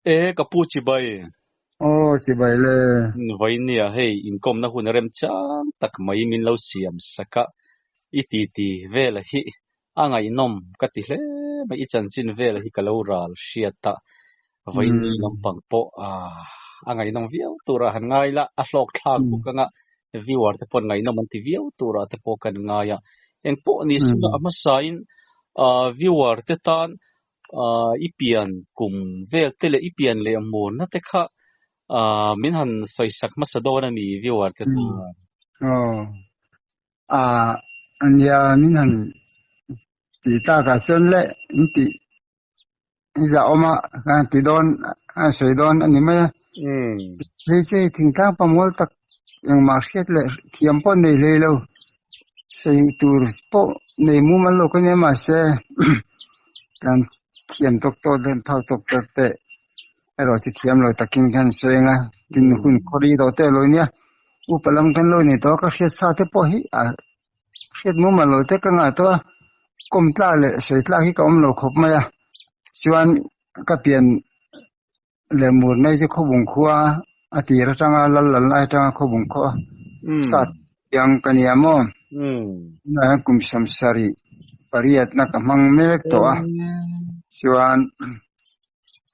E ka pu chibai. Aw chibai le. Vainia hei inkawmna hun remchang tak mai min lo siam sak a, i titi vela hi a ngaihnawm ka ti hle mai, i chanchin vela hi ka lo ral hriat a, Vaini lampang pawh a ngaihnawm viau turah han ngai la, a hlawk thlak bawk anga viewer te pawh an ngaihnawm an ti viau turah te pawh kan ngai a, engpawh ni sela a hmasain viewer te tan i pian kum vel te leh i pian leh murna te kha min han sawi sak hmasa dawn a mi viewer te tan. Aw a nia min han ti takah chuan le in tih zah awm a kan ti dawn a sawi dawn a ni mai a. Hei chu hei thingtlang pamual tak engmah hriat leh thiam pawh nei hlei lo sawi tur pawh nei mumal lo ka nia mahse kan thiam tawk tawk leh phak tawk tawk te erawh chu thiam lo takin khan sawi ang a tin hun khawri tawh te a lo nia upa lam kan lo nei tawh a ka hriat sa te pawh hi a hriat mumal lo te ka ngah tawh a kawm tlak leh sawi tlak hi ka awm lo khawp mai a chuan ka pian leh mur mai chu khawbung khua a tir atanga lal lal lai atanga khawbung khua sat piang ka nia maw tunah hian kum samsarih pariatna ka hmang mek tawh a chuan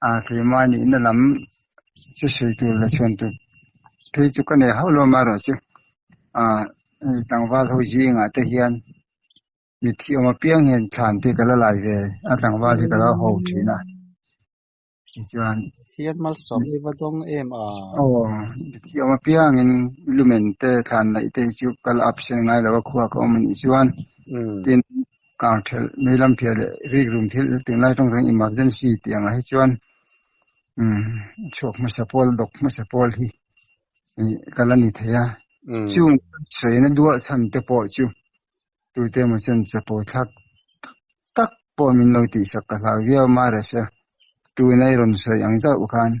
a keimah nihna lam chu sawi tur leh chhuan tur phei chu ka nei hauh lo amaherawhchu tlangval ho zingah te hian Mitthi awm apiang hian thlan te ka la lai ve a, tlangval hi ka lo ho thin a. Tichuan. Pathian malsawm i va dawng em a? Aw, mitthi awm apiangin lumen te thlan laih te hi chu ka la absent ngai lo a, khua ka awm anih chuan. Tin, kang thelh mei lam phiah leh rikrum thil tunlai tawng chuan emergency tih angah hi chuan chhuak hmasa pawl, dawk hmasa pawl hi ka la ni thei a. Chung sawina duah chhan te pawh chu Tute emaw chuan chapo thlak tak tak pawh min lo tihsak ka hlau viau a mahse tuna i rawn sawi ang zauh khan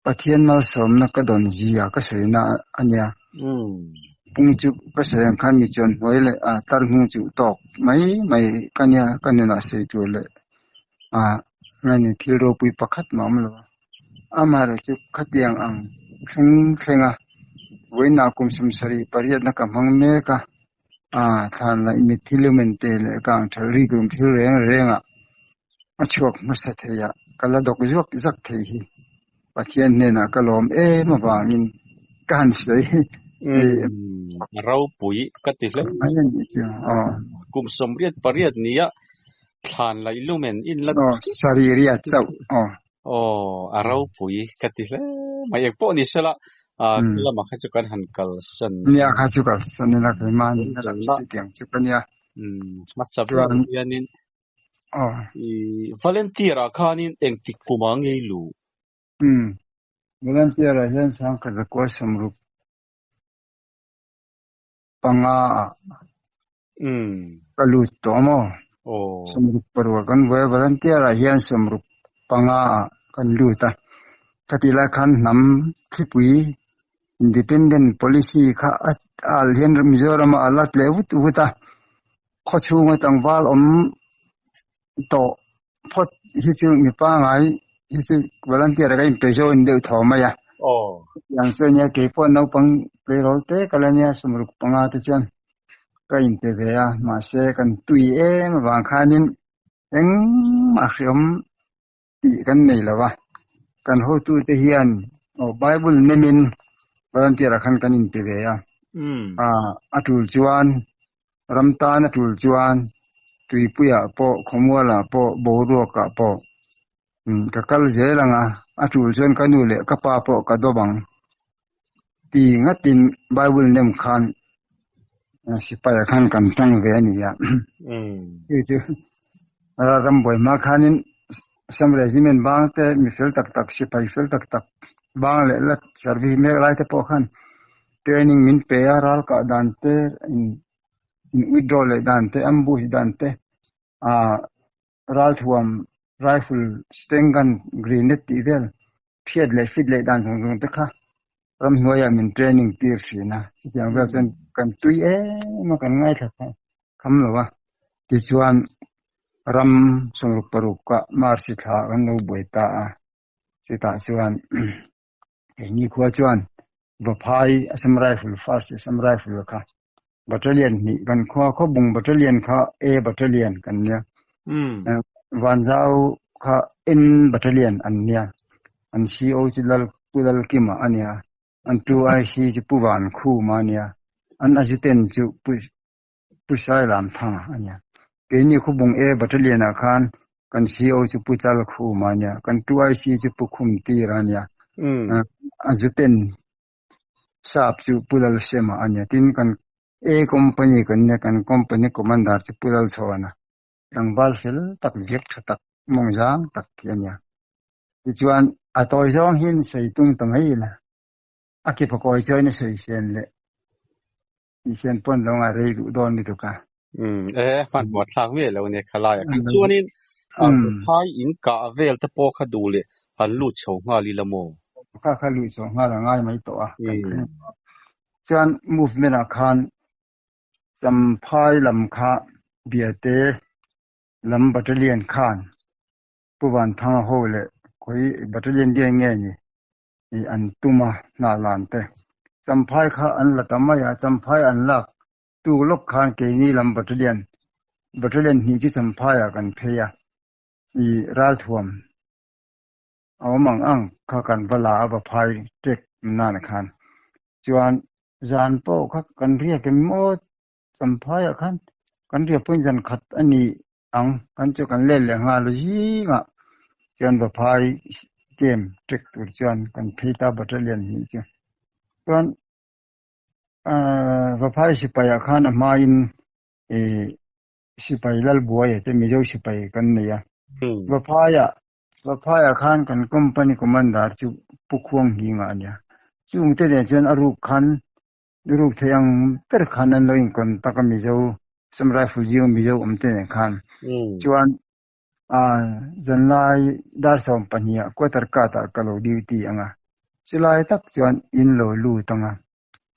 Pathian malsawmna ka dawn zia ka sawina a nia. Pung chu ka sawi ang khan mi chuan hnuai leh a tar hnung chu tawk mai mai ka nia ka nunah sawi tur leh a ngaihna thil ropui pakhat mah a awm lo a. Amaherawhchu chu khatiang ang thleng thleng a vawiinah kum 78 na ka hmang mek a. A thlan laih mitthi lumen te leh kang thelh rik rum thil reng reng ah a chhuak hmasa thei a, ka la dawk zuak zak thei hi Pathian hnenah ka lawm em avangin ka han sawi Umm ropui ka ti hle mai a nih chu aw. Kum 88 nia thlan laih lumen in la Aw sarih riat chauh aw. Aw, a ropui ka ti hle mai. Eng pawh ni sela, khi lamah kha chu kan han kalsan. Nia kha chu kalsan ila keimah ni na lam chu tiang chu ka nia. Hmasa ber hianin i volunteer ah khanin engtik kum ah ngei luh? Volunteer ah hian sangkhat zakua 65 ah ka lut tawh a maw? 66 kan vuai a, volunteer ah hian 65 ah kan lut a. Khatih lai khan hnam thlipui independent policy kha a al hian Mizoram ah a la tleh vut vut a, khawchhunga tlangval awm tawh phawt hi chu mi pangai hi chu volunteer ah ka inpe zo in deuh tho mai a. Chutiang chu ania keipawh naupang tleirawl te ka la nia 65 te chuan ka inpe ve a mahse kan tui em avang khanin engmah hreawm tih kan nei lo a kan hotute hian aw Bible nemin volunteer ah khan kan inpe ve a a tul chuan Ram tan a tul chuan tuipuiah pawh, khawmualah pawh, boruakah pawh ka kal zel ang a, a tul chuan ka nu leh ka pa pawh ka dawp ang ti ngatin Bible nem khan sipaia khan kan tang ve a ni a. Chu chu ram buai hma khanin Assam Regiment bang te mi fel tak tak sipai fel tak tak bang leh la service mek lai te pawh khan Training min pe a, ral kah dan te, in withdraw leh dan te, ambush dan te, ah ralthuam, rifle, sten gun, grenade tih vel phiat leh fit leh dan zawng zawng te kha ramhnuaiah min training tir thin a. Chutiang vel chuan kan tui em a, kan ngaithla kham lo a. Tichuan ram 66 ah March thla kan lo buai ta a. Chutah chuan keini khua chuan Vaphai Assam Rifle First Assam Rifle kha Battalion hnih kan khua Khawbung Battalion kha A Battalion kan nia. Vanzau kha N Battalion an nia. An CO chu Lal Pu Lalkima a nia. An 2IC chu Pu Vankhuma a nia. An Adjutant chu Pu Pu Sailamthanga a nia. Keini Khawbung A Battalion ah khan kan CO chu Pu Chalkhuma a nia. Kan 2IC chu Pu Khumtira a nia. Adjutant Sap chu Pu Lalsema a nia. Tin, kan A Company kan nia, kan Company Commander chu Pu Lalchhawna, tlangval fel tak, biak tha tak, mawng zang tak hi a nia. Tichuan, a tawi zawng hian sawi tung ta mai ila, a ki pakawi chuan a sawi sen leh tihsen pawn lo ngai rei duh dawn lutuk a. Umm e, hmanhmawh thlak miah lo nia khalai ah khan. Chuanin phai in kah vel te pawh kha duh leh han lut chho nghal ila maw? Kha kha lut chho nghal a ngai mai tawh a. Chuan movement ah khan Champhai lam kha Biate lam battalion khan Pu Vanthanga ho leh khawi battalion dian nge ni i an tum a hnah lan te. Champhai kha an la ta mai a, Champhai an lak tuk lawk khan keini lam battalion, battalion hnih chu Champhai ah kan phei a, i ralthuam a awm ang ang kha kan va la a va phai tek nana khan. Chuan zan pawh kha kan riak em maw Champhai ah khan kan riak pawhin zan khat a ni ang kan chu kan let leh nghal a zingah chuan Vaphai camp trek tur chuan kan phei ta battalion hnih chu chuan ahh Vaphai sipai ah khan a hmain ih sipai Lalbuai te Mizo sipai kan nei a Vaphai ah Vaphai ah khan kan company commander chu Pu Khuang Hninga a nia chung te nen chuan a ruk khan Ruk thei ang ber khan an lo in contact a Mizo Assam Rifle zing Mizo awm te nen khan chuan zanlai dar 12 ah quarter cut ah ka lo duty ang a chulai tak chuan in lo lut ang a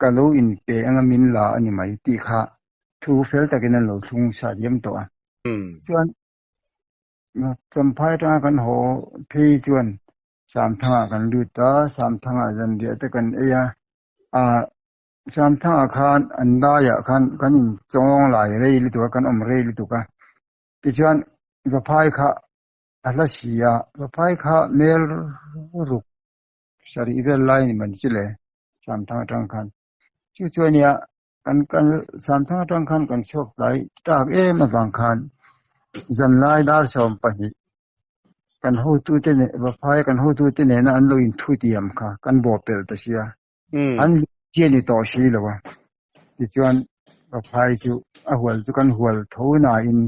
ka lo in pe ang a min la a ni mai tih kha thu fel takin an lo thlung sa diam tawh a chuan Champhai atanga kan haw phei chuan Samthangah kan lut a Samthangah zanriah te kan ei a. Ah Samthangah khan an laiah khan kan in chawng lai rei lutuk a kan awm rei lutuk a tichuan Vaphai kha a hla si a Vaphai kha mel ruk sarih vel lai ni man chi le Samthang atang khan chu chu ania kan kal Samthang atang khan kan chhuak tlai tak em avang khan zanlai dar 12 Kan hotute nen Vaphai kan hotute nena an lo inthutiam kha kan bawhpelh ta sia. An chian ni tawh si lo a. Tichuan Vaphai chu a hual chu kan hual tho nain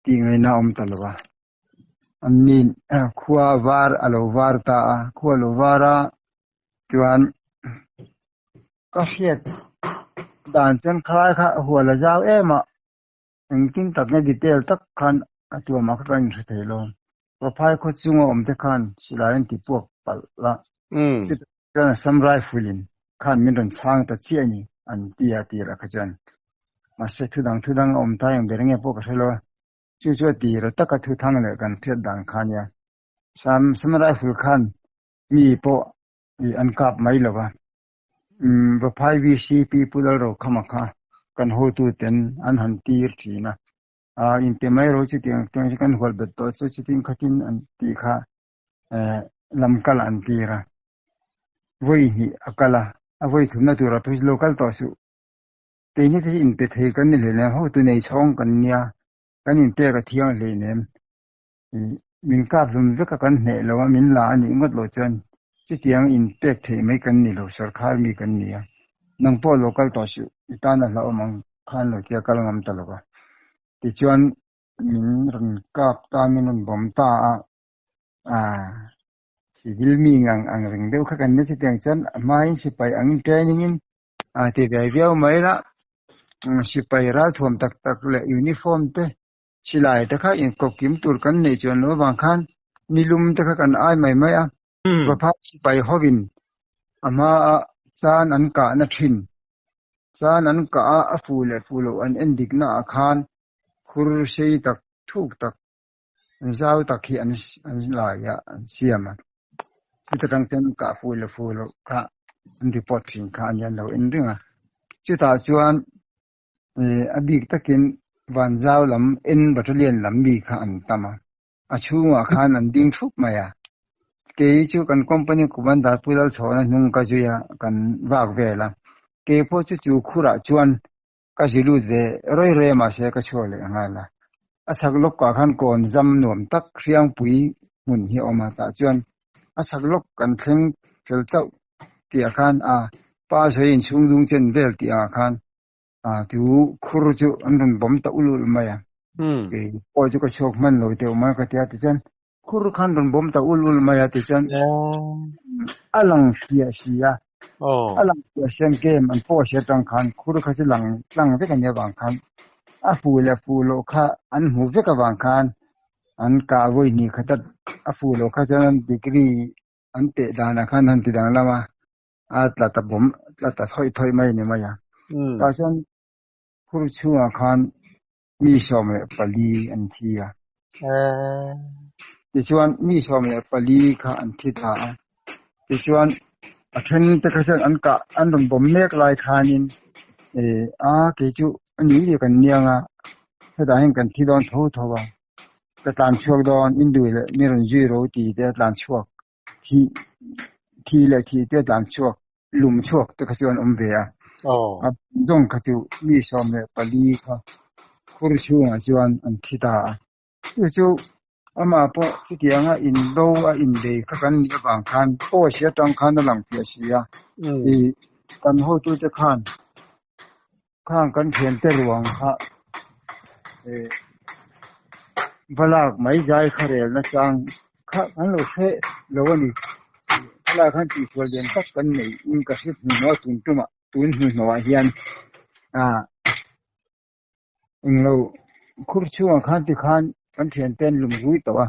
tih ngaihna a awm ta lo a. An ni khua var a lo var ta a, khua a lo var a chuan ka hriat dan chuan khalai kha a hual a zau em a. Engtin takna detail tak khan a tuam ah kha ka inhre thei lo. Vaphai khaw chunga awm te khan silai an ti puak palh a, chutah chuan Assam Rifle in khan min rawn chhang ta chiah a ni an ti a tir ah kha chuan. Mahse thudang thudang a awm ta eng ber nge pawh ka hre lo a, chu chu a tir a taka thu thang leh kan hriat dan kha nia. Assam Rifle khan mi pawh an kap mai lo va. Vaphai VCP Pu Lalrokhama kha kan hotuten an han tir thin a, inte mai ro chutiang chuan kan hual bet tawh che chutin khatin an tih kha lam kal an tir a, vawi hnih a kal a, a vawi thumna turah phei chu lo kal tawh suh. Keini te hi inpe thei kan ni hleinem, hotu nei chhawng kan nia, kan inpek a thiang hleinem. Min kap hlum vek a kan hneh lo a, min la a nih ngawt loh chuan chutiang in pek theih mai kan ni lo, sarkhar mi kan ni a, nang pawh lo kal tawh suh, i tan a hlauhawm ang khan lo tia kal ngam ta lo va. Tichuan min rawn kap ta, min rawn bawm ta a, aah civil mi ngang ang reng deuh kha kan nia chutiang chuan a hmain sipai angin training in a ti ve viau mai la, sipai ralthuam tak tak leh uniform te Silai te kha inkawp kim tur kan neih chuan lo avang khan nilum te kha kan ai mai mai a, Vaphai sipai hovin a hmaa chan an kahna thin, chan an kah a, a fuh leh fuh loh an en dikna ah khan khur sei tak thuk tak Zau tak hi an an lai a an siam a chuta tang chuan kah fu leh fu loh kha an report thin kha a ni an lo en reng a chutah chuan ih a bik takin van zau lam en battalion lam mi kha an tam a a chhungah khan an ding thup mai a kei chu kan company commander Pu Lalchhawna hnung ka zui a kan vak vel a kei pawh chu chu khurah chuan Ka zi lut ve rei rei a mahse ka chhuak leh nghal a. A chhak lawk ah khan kawn zam nuam tak Hriangpui hmun hi a awm a, tah chuan a chhak lawk kan thleng fel chauh tih ah khan a pa sawi inchhung dung chen vel tih ah khan a tu khur chu an rawn bawm ta ul ul mai a. Kei pawh chu ka chhuak hman lo deuh mai ka ti a tichuan Khur khan rawn bawm ta ul ul mai a tichuan a lang hriah si a, a lang hriah sian game an pawh hriat atang khan khur kha chu lang tlang vek a nih avang khan a fu leh fu loh kha an hmu vek avang khan an kah vawi hnih khat a a fu loh kha chuan an degree an teh danah khan an ti danglam a, a tla ta bawm tla ta thawih thawih mai a ni mai a. Tah chuan khur chhungah khan mi 14 an thi a. Tichuan mi 14 kha an thi ta a. Tichuan a then te kha chuan an kah an rawn bawm mek lai khanin a kei chu a ni leh kan niang a, hetah hian kan thi dawn tho tho a, ka tlan chhuak dawn in duh leh mi rawn zui ro ti te a tlan chhuak thi thi leh thi te a tlan chhuak lum chhuak te kha chu an awm ve a. A zawng kha chu mi 14 kha khur chhungah chuan an thi ta a. Chu chu amah pawh chutianga indo a inbei kha kan nih avang khan post atang khan a lang fiah si a. Ih kan hotute khan khang kan thiante ruang kha ih va lak mai zai kha relna chang kha kan lo hre lo a ni. Helai khan tihsual lian tak kan neih in ka hre hnuhnawh a tun tumah tun hnuhnawhah hian ah englo khur chhungah khan tikhan kan thiante an lum zui tawh a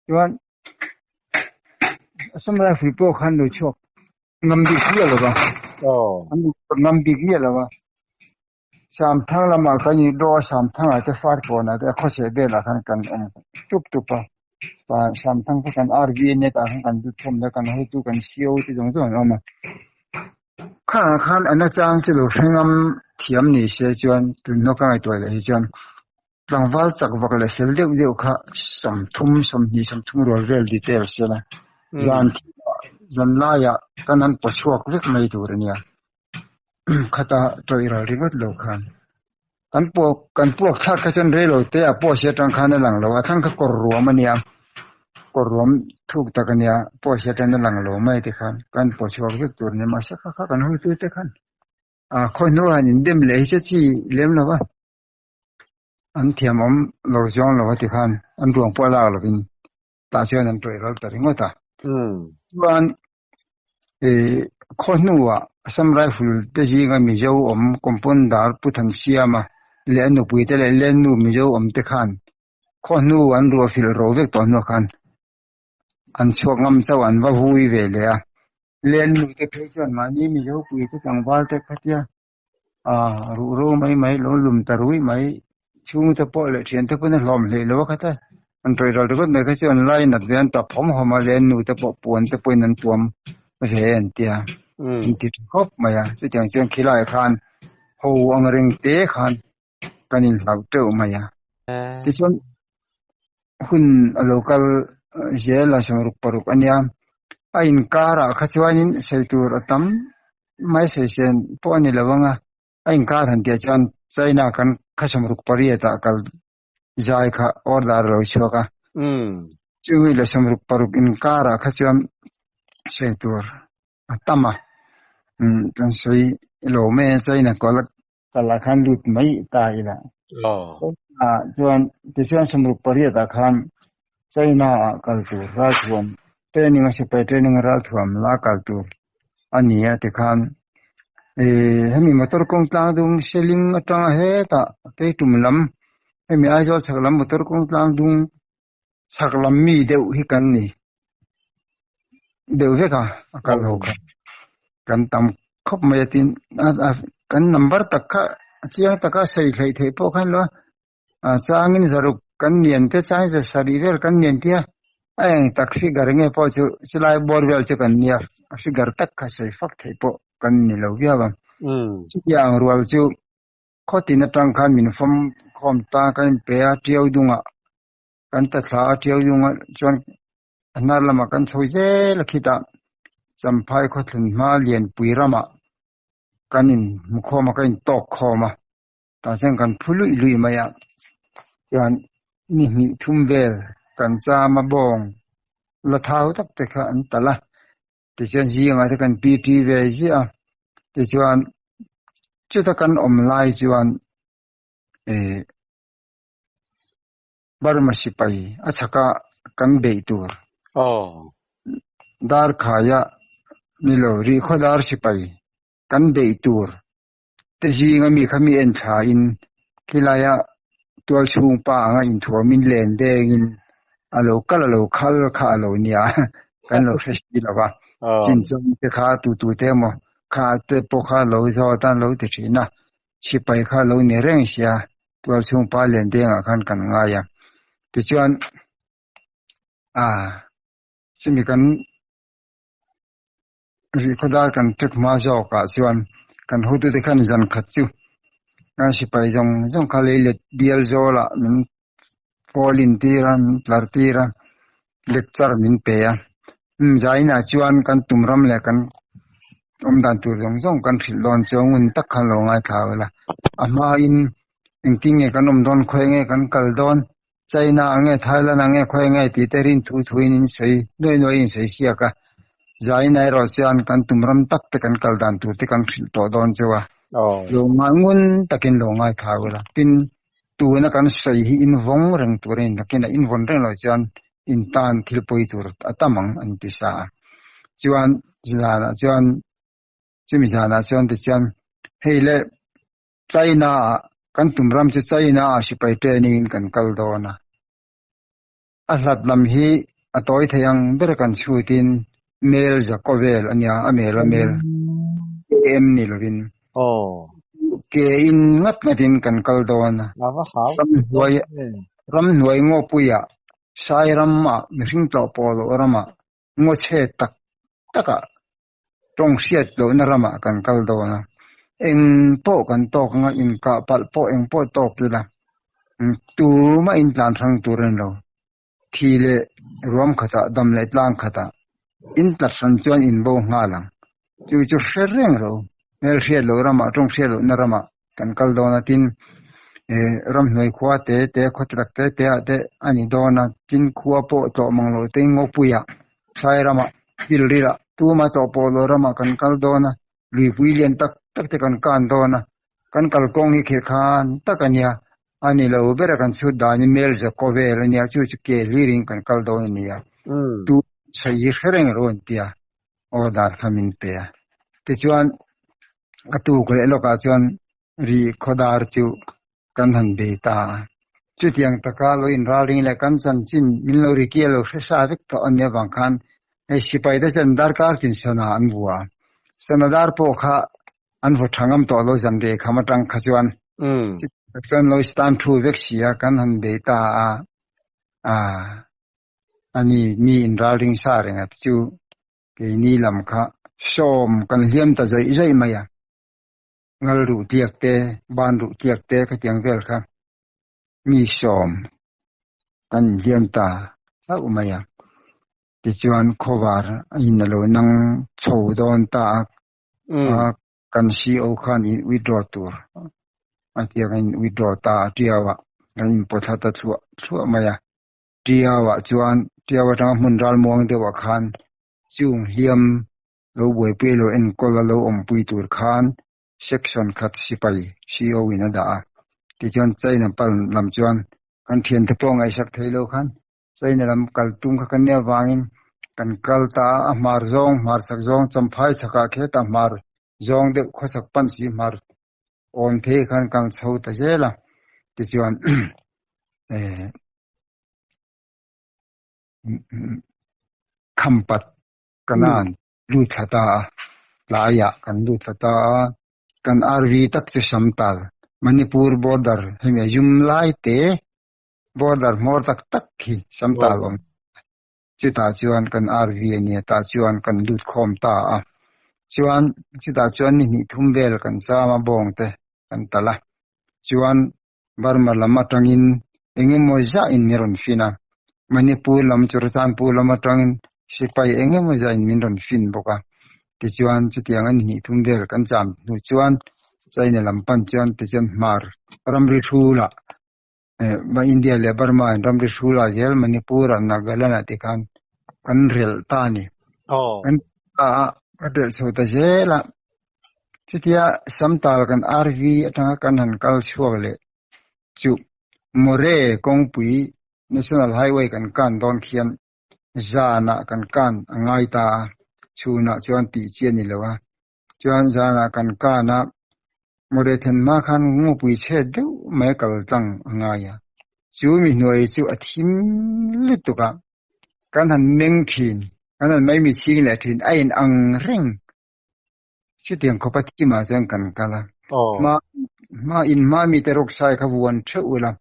chuan Assam Rifle pawh khan lo chhuak ngam bik miah lo va an ngam bik miah lo va Samthang lamah kan in rawh a Samthangah te Farkawnah te a khawseh velah khan kan awm tup tup a Samthang kha kan RVNA tah khan kan lut khawm a kan hotu kan CO te zawng zawng an awm a khangah khan a nachang chu lo hre ngam thiam ni se chuan tun hnawk a ngaihtuah leh hi chuan tlangval chak vak leh fel deuh deuh kha 30 20 30 rual vel detail sela zan zan laiah kan han paw chhuak vek mai tur a nia. Khata tawih ral ringawt lo khan kan puak kan puak thlak kha chuan rei lo te ah pawh si atang khan a lang lo a thlang kha kawr ruam a nia kawr ruam thuk tak a nia pawh si atang a lang lo mai te khan kan paw chhuak vek tur a nia mahse kha kha kan hawitu te khan a khawi hnuah han indem leh hi che chi lem lo va an thiamawm lo zawng lo a ti khan an ruang pawh a lak lovin tah chuan an tawih ral ta ringawt a. Chuan khaw hnuah Assam Rifle te zinga Mizo awm Compounder Pu Thansiama leh a nupui te leh Lennu Mizo awm te khan khaw hnu an ruah filh ro vek tawh hnuah khan an chhuak ngam chauh an va vui ve leh a. Lennu te phei chuan mahni Mizo pui te tlangval te khatia ruh ro mai mai lo lum ta rui mai chhungte pawh leh thiante pawhin a hlawm hleih lo a khat a an tawih ral ringawt mai kha chu an lai nat ve an tap hawm hawm a leh an nute pawh puan te pawhin an tuam ve an tia an ti tha khawp mai a chutiang chuan khilaiah khan ho ang reng te khan kan inhlauh teuh mai a tichuan hun a lo kal zel a 66 a nia a inkarah kha chuanin sawi tur a tam mai sawi sen pawh a ni lo ang a a inkar han tih ah chuan China kan kha 68 ah kal zai kha order a lo chhuak a chumi leh 66 inkarah kha chuan sawi tur a tam a kan sawi lo mai a China kal Kal ah khan lut mai ta ila. Ah chuan tichuan 68 ah khan China ah kal tur ralthuam training a sipai training a ralthuam la kal tur a ni a tikhan hemi motor kawng tlang dung seling atanga hetah keitum lam hemi Aizawl chhak lam motor kawng tlang dung chhak lam mi deuh hi kan ni deuh vek a a kal ho kha kan tam khawp mai a tin kan number tak kha a chiang taka sawi hleih theih pawh khan lo a changin zaruk. kan nian te chuan za sarih vel kan nian tia a eng tak figure nge pawh chu chulai bawr vel chu kan nia a figure tak kha sawi fak theih pawh kan ni lo viau a. Chutiang rual chu khaw tin atang khan min fawm khawm ta kan inpe a tiau dungah kan ta thla a tiau dungah chuan a hnar lamah kan chho zel a khitah Champhai khawthlen hma lianpui ramah kan inhmu khawm a kan intawk khawm a tah chuan kan phu luih luih mai a chuan ni hnih thum vel kan cham a bawng la thau tak te kha an talh a tichuan zingah te kan PT ve ziah a tichuan chuta kan awm lai chuan eh Burma sipai a chhaka kan beih tur dar khaia ni lo rihkhaw dar sipai kan beih tur te zinga mi kha mi en thla in khilaia tual chhung pa anga inthuamin len dengin a lo kal a lo khal kha a lo nia kan lo hre si lo va chinchang te kha tu tu te emaw kha te pawh kha lo zawt a lo ti thin a sipai kha lo ni reng sia tual chhung pa len dengah khan kan ngai a tichuan a chumi kan Rihkhawdar kan trek hma zawkah chuan kan hotute khan zan khat chu kan sipai zawng zawng kha lei let bial zawlah min fall in tir a, min tlar tir a, lecture min pe a. Zainah chuan kan tum ram leh kan awm dan tur zawng zawng kan hrilh dawn chu a ngun tak khan lo ngaithla vel a. A hmain engtin nge kan awm dawn, khawi nge kan kal dawn, China ang nge Thailand ang nge khawi nge tih te rin thu thuin in sawi nuai nuai in sawi siak a, Zaina erawh chuan kan tum ram tak te kan kal dan tur te kan hrilh tawh dawn cheu a, lo ngai ngun takin lo ngaithla ula, tin tuna kan sawi hi in vawng reng tur a ni nakin a in vawn reng loh chuan in tan thil pawi tur a tam ang an ti sa a, chuan zanah chuan chumi zanah chuan tichuan hei le China ah kan tum ram chu China ah sipai training in kan kal dawn a, a hlat lam hi a tawi thei ang ber kan chhut in mel za kaw vel a nia, a mel a mel KM ni lovin ke in ngat ngat in kan kal dawn a, ramhnuai ramhnuai ngawpui ah sai ram ah mihring tlawh pawh loh ram ah ngaw chhe tak tak ah Tawng hriat lohna ramah kan kal dawn a, eng pawh kan tawk anga inkah palh pawh eng pawh tawk ila tumah in tlan hrang tur a ni lo. Thi leh ruam khatah, dam leh tlang khatah in tlat hran chuan in bo nghal ang. Chu chu hre reng ro. Hmel hriat loh ramah, tawng hriat lohna ramah kan kal dawn a, tin ramhnuai khua te te, khaw tak te te ah te a ni dawn a, tin khua pawh tlawh mang loh te Ngawpuiah, Thlai ramah, Pilrilah, tuma tlawh pawh loh ramah kan kal dawn a, luipui lian tak tak te kan kan dawn a, kan kalkawng hi khirh khan tak a nia, a ni lo bera kan chhut danin mel zawk kaw vel a nia, chu chu ke hlirin kan kal dawn a nia, tu chhai hi hre reng rawh an ti a. Order kha min pe a, tichuan a tuk leh lawkah chuan ri khawdar chu kan han bei ta a. Chutiang taka lo inralring leh kan chanchin min lo ri kia lo hre sa vek tawh a nih avang khan hei sipai te chuan darkar tin sana an vua a, sana dar pawh kha an vaw tha ngam tawh lo zan reh kham atang kha chuan chutiang chuan lo stand thu vek si a kan han bei ta a, aa. Ani mi inralring sa reng a chu keini lam kha sawm kan hliam ta zaih zaih mai a, ngal ruh tliak te, ban ruh tliak te khatiang vel kha mi sawm kan inhliam ta hlauh mai a. Tichuan khawvar a in a lo nang chho dawn ta a, kan CO khan in withdraw tur a tia kan in withdraw ta a tiau a, kan inpawthla ta thluah thluah mai a. Tiauah chuan Tiau atanga hmun ralmuang deuhah khan chung hliam lo buaipui lo enkawl a lo awmpui tur khan section khat sipai CO in a dah a. Tichuan China pal lam chuan kan thiante pawh ngaihsak thei lo khan China lam kal tum kha kan nia avangin kan kal ta a, a hmar zawng hmar chak zawng Champhai chhakah khetah hmar zawng deuh khawchhak pan si hmar awn phei khan kal chho ta zel a, tichuan eh khampat kanan lut thla ta a, tlaiah kan lut thla ta a, kan RV tak chu Samtal, Manipur border hemi a zum lai te. Border hmawr tak tak khi Samtal awm. Chutah chuan kan RV a nia, tah chuan kan lut khawm ta a. Chuan chutah chuan ni hnih thum vel kan cham a, bawng te kan talh a. Chuan Burma lam atangin engemaw zah in min rawn fin a, Manipur lam Churachandpur lam atangin sipai engemaw zah in min rawn fin bawk a. Tichuan chutiang a ni hnih thum vel kan cham hnu chuan China lam pan chuan tichuan hmar ramri thu lah India leh Burma in ramri thu lah zel Manipur ah Nagaland ah te khan kan relh ta a ni. Kan ta a, kan relh chho ta zel a. Chutia Samtal kan RV atanga kan han kal chhuak leh chu More kawngpui National Highway kan kan dawn khian zanah kan kan a ngai ta a, chhunah chuan tih chi a ni lo a. Chuan zanah kan kan a, More thlen hma khan ngawpui chhe deuh mai kal tlang a ngai a. Chu mi hnuai chu a thim lutuk a, kan han meng thin, kan han maimi chhing leh thin a in ang reng. Chutiang khawpa thimah chuan kan kal a, hma hma in hma mite rawksai kha vuan theuh ula,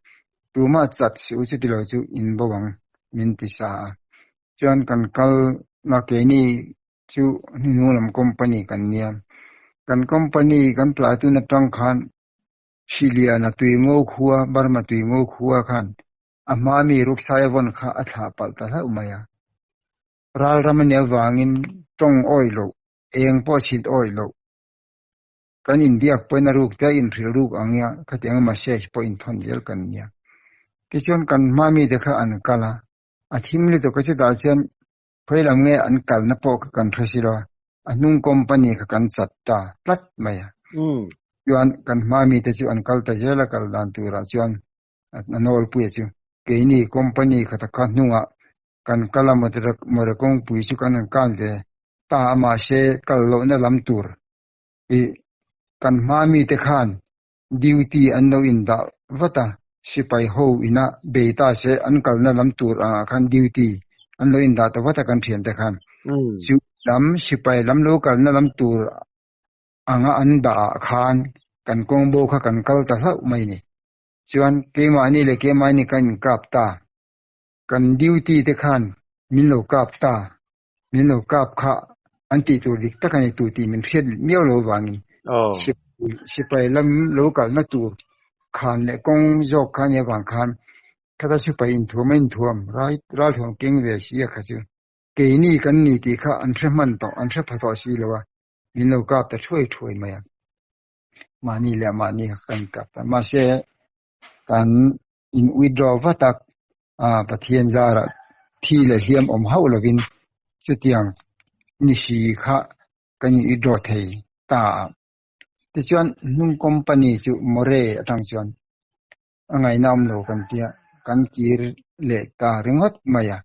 tumah chat suh u chuti lo chu in bo ang min ti sa a. Chuan kan kal na keini chu hnuhnung lam company kan nia, kan company kan platoon atang khan Hriliana tui ngo khua, Burma tui ngo khua khan a hma mi ruksai a vawn kha a thlah palh ta hlauh mai a. Ral ram a nih avangin tawng awih loh, eng pawh chhilh awih loh, kan inbiak pawhin a ruk te a inhrilh ruk ang ia, khatiang a message pawh inthawn zel kan nia. Tichuan kan hma mite kha an kal a, a thim lutuk a chutah chuan khawi lam nge an kalna pawh kha kan hre si lo a, a hnung company kha kan chat ta tlat mai a. Chuan kan hma mite chu an kal ta zel a, kal dan turah chuan a nawlpuia chu keini company kha ta kha hnungah kan kal a motor kawngpui chu kan han kan ve ta a mahse kal lohna lam tur ih kan hma mite khan duty an lo indah vat a sipai ho ina bei ta se an kalna lam tur angah khan duty an lo indah ta vat a kan thiante khan chu lam sipai lam lo kalna lam tur anga an dah ah khan kan kawngbo kha kan kal ta hlauh mai ni chuan keimahni leh keimahni kan inkap ta. Kan duty te khan min lo kap ta, min lo kap kha an tih tur dik tak a ni tu tih min hriat miau lo vangin sipai lam lo kalna tur khan leh kawng zawk kha a nih avang khan khata sipai inthuam a inthuam ralthuam keng ve si a kha chu keini kan ni tih kha an hre hman tawh, an hre pha tawh si lo a, min lo kap ta thuai thuai mai a, mahni leh mahni kha kan kap ta. Mahse kan in withdraw vat a, Pathian zarah thi leh hliam awm hauh lovin chutiang ni hri kha kan in withdraw thei ta a. Tichuan hnung company chu More atang chuan a ngaihna awm lo kan tia kan kir leh ta ringawt mai a.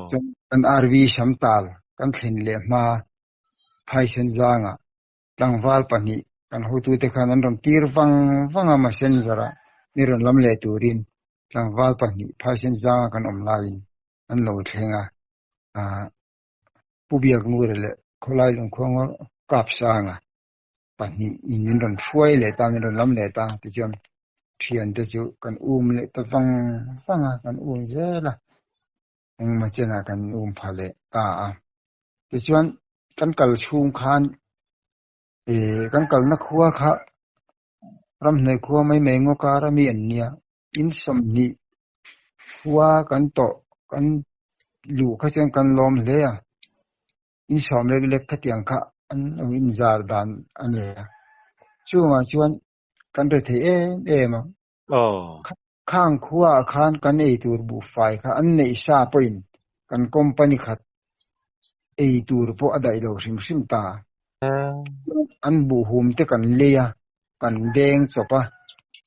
Chuan kan RV Samtal kan thlen leh hma Phaisen zangah Tlangval pahnih kan hotute khan an rawn tir vang vang a, messenger ah mi rawn lam leh turin tlangval pahnih phaisen zanga kan awm laiin an lo thleng a, ah Pu Biakngura leh khawlai lungkhuang kap sanga pahnih in min rawn hruai leh ta, min rawn lam leh ta tichuan thiante chu kan um leh ta vang vang a, kan um zel a, engmaw chenah kan um pha leh ta a, tichuan kan kal chhung khan eh kan kalna khua kha ramhnuai khua mai mai ngaw kar a mi an nia in sawmhnih khua kan tawh kan luh kha chuan kan lawm hle a in sawm lek lek khatiang kha an lo inzar dan a ni a chungah chuan kan ri thei em em a khang khuaah khan kan ei tur buhfai kha an neih sa pawhin kan company khat ei tur pawh a daih lo hrim hrim ta. An buhhum te kan lei a, kan deng chawp a,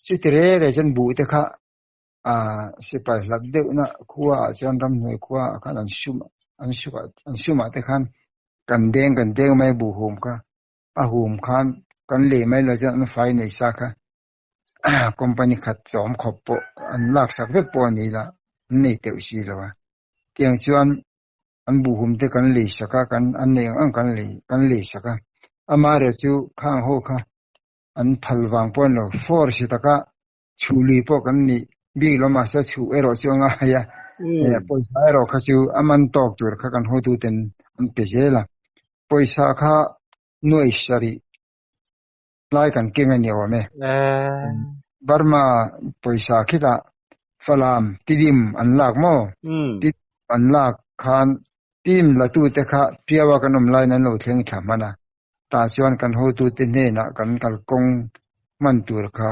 chuti re re chuan buh te kha sipai hlat deuhna khuaah chuan ramhnuai khuaah khan an sum an an sumah te khan kan deng kan deng mai buhhum kha a hum khan kan lei mai lo chuan an fai nei sa kha company khat chawm khawp pawh an laksak vek pawh a ni la, an nei teuh si lo a. Tiang chuan an buhhum te kan lei sak a, kan an nei ang ang kan lei kan lei sak a. Amaherawh chu khang ho kha an phal vang pawh a ni lo, force taka chhuh lui pawh kan nih. Bik lo mahse chhuh erawh chu a ngai a, pawisa erawh kha chu a man tawk tur kha kan hotuten an pe zel a, pawisa kha nuai sarih lai kan keng a ni awm e. Burma pawisa khitah Falam Tidim an lak maw? Tidim an lak khan team latute kha Piaua kan awm laiin an lo thleng thla hman a, Tah chuan kan hotute hnenah kan kalkawng hman tur kha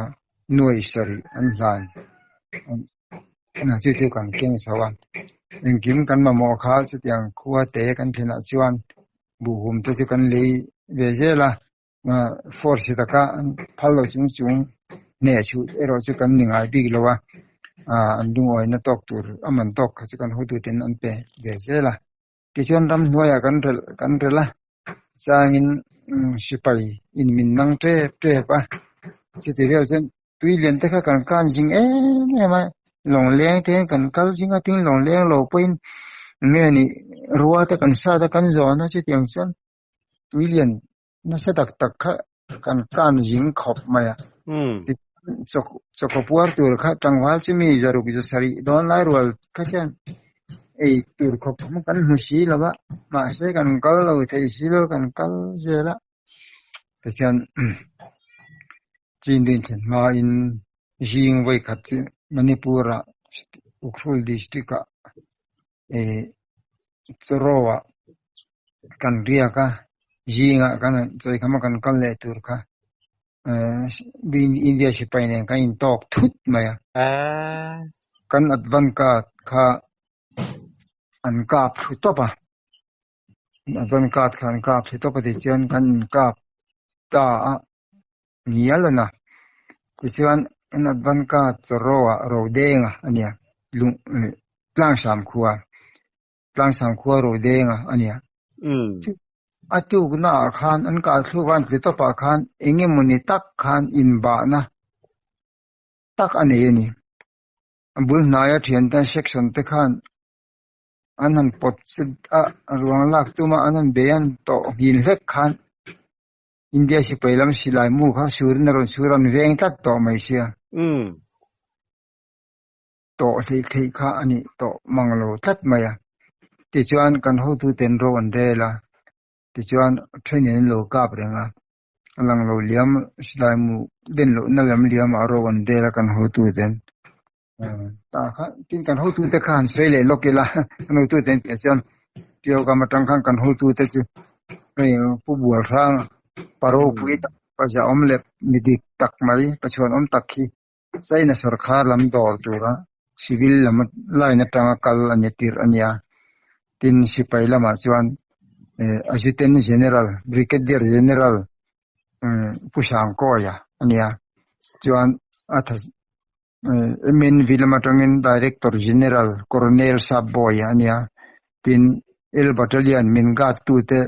nuai sarih an hlan a, chu chu kan keng chho a. Engkim kan mamawh kha chutiang khua te kan thlenah chuan buhhum te chu kan lei ve zel a, force taka an phal lo chung chung hneh chhuh erawh chu kan ni ngai bik lo a, an lungawina tawk tur a man tawk kha chu kan hotuten an pe ve zel a. Tichuan ramhnuaiah kan relh kan relh a, changin sipai in min nang tep tep a, chuti vel chuan tui lian te kha kan kan zing em em a, lawng leng te hian kan kal zing a, tin lawng leng lo pawhin nge ni rua te kan sat a kan zawn a, chutiang chuan tui lian nasa tak tak kha kan kan zing khawp mai a. Chawkaw puar tur kha tlangval chu mi zaruk zasarih dawn lai rual kha chuan ei tur khawp kan hmu si lo va, mahse kan kal lo thei si lo kan kal zel a. Tichuan chin rin thlen hmain zing vawi khat chu Manipur-ah Ukhrul district-ah Chawraw-ah kan riak a, zingah kan chawikham a kan kal leh tur kha India sipai nen kan intawk thut mai a. Kan advance card kha an kap thlu tawp a, advance card kha an kap thlu tawp a tichuan kan inkap ta a ngial a na. Tichuan an advance card Chawraw-ah Rodenga a nia, Tlangsam khua. Tlangsang khua Rodenga a nia. A tukna ah khan an kah thluk a an tli tawp ah khan eng emawni tak khan inbahna tak a nei a ni. A bul hnaia thiante section te khan an han pawt chet a, ruang lak tuma an han bei an tawh nghin hlek khan India sipai lam silai mu kha surin a rawn sur a, an veng tlat tawh mai sia. Tawh hleih theih kha a nih tawh mang lo tlat mai a. Tichuan kan hotuten ro an rel a, tichuan thenin an lo kap reng a, a lang lo liam silai mu den lohna lam liamah ro an rel a kan hotuten. Tah kha tin kan hotute kha han sawi leh lawk ila, kan hotuten tih chuan Tiaukam atang khan kan hotute chu hei Pu Bualhrang pa ropui tak pa zahawm leh mi dik tak mai Pathian awm tak hi China sorkar lam dawr tura civil lam line atanga kal a ni tirh a nia. Tin, sipai lamah chuan Adjutant General, Brigadier General Pu Sangkawia a nia. Chuan a tha MNV lam atangin Director General Colonel Sapbawia a nia. Tin, L Battalion min guard tute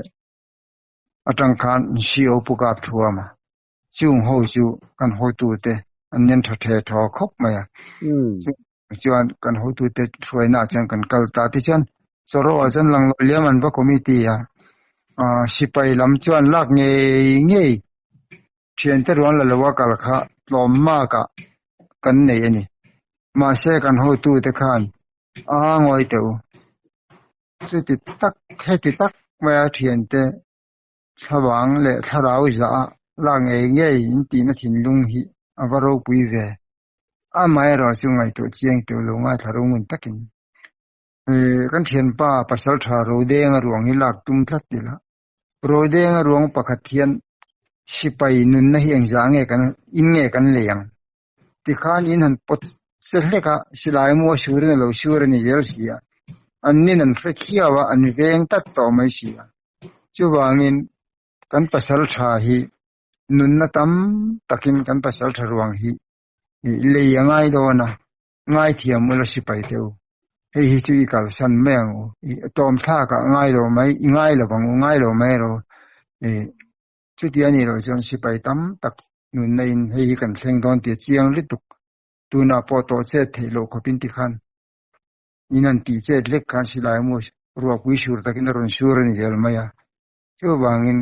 atang khan CO Pu Kapthuama. Chung ho chu kan hotute an nen tha the thaw khawp mai a. Chuan kan hotute hruaina ah chuan kan kal ta. Tichuan Chawraw ah chuan Langlaw Liam an va committee a, sipai lam chuan lak ngei ngei thiante ruang la lo a kal kha tlawm mak ah kan nei a ni. Mahse kan hotute khan a ngawi teh u. Chuti tak heti tak maia thiante Thlavang leh thlarau zah a lak ngei ngei in tihna thinlung hi a va ropui ve. Amaherawh chu ngaihtuah chiang teuh lo ngaithla ro ngun takin kan thianpa pasaltha Rodenga ruang hi lak tum tlat ila. Rodenga ruang pakhat hian sipai nunna hi engzah nge kan in nge kan lei ang? Tikhan in han pawt che hlek a, silai mu a surin a lo sur a ni zel si a, an nin an hre khiau a, an veng tlat tawh mai si a. Chuvangin kan pasal tha hi nunna tam takin kan pasal tha ruang hi lei a ngai dawn a, ngaithiam ula sipai teh u. Hei hi chu i kalsan mai ang u, i tawm thlakah ngai lo mai, i ngai lo ang u, ngai lo mai rawh u. Chuti a nih loh chuan sipai tam tak nunna in hei hi kan thleng dawn tih a chiang lutuk. Tunah pawh tawh chet theih loh khawpin tikhan in an tih chet hlek khan silai maw ruahpui sur takin a rawn sur a ni zel mai a. Chuvangin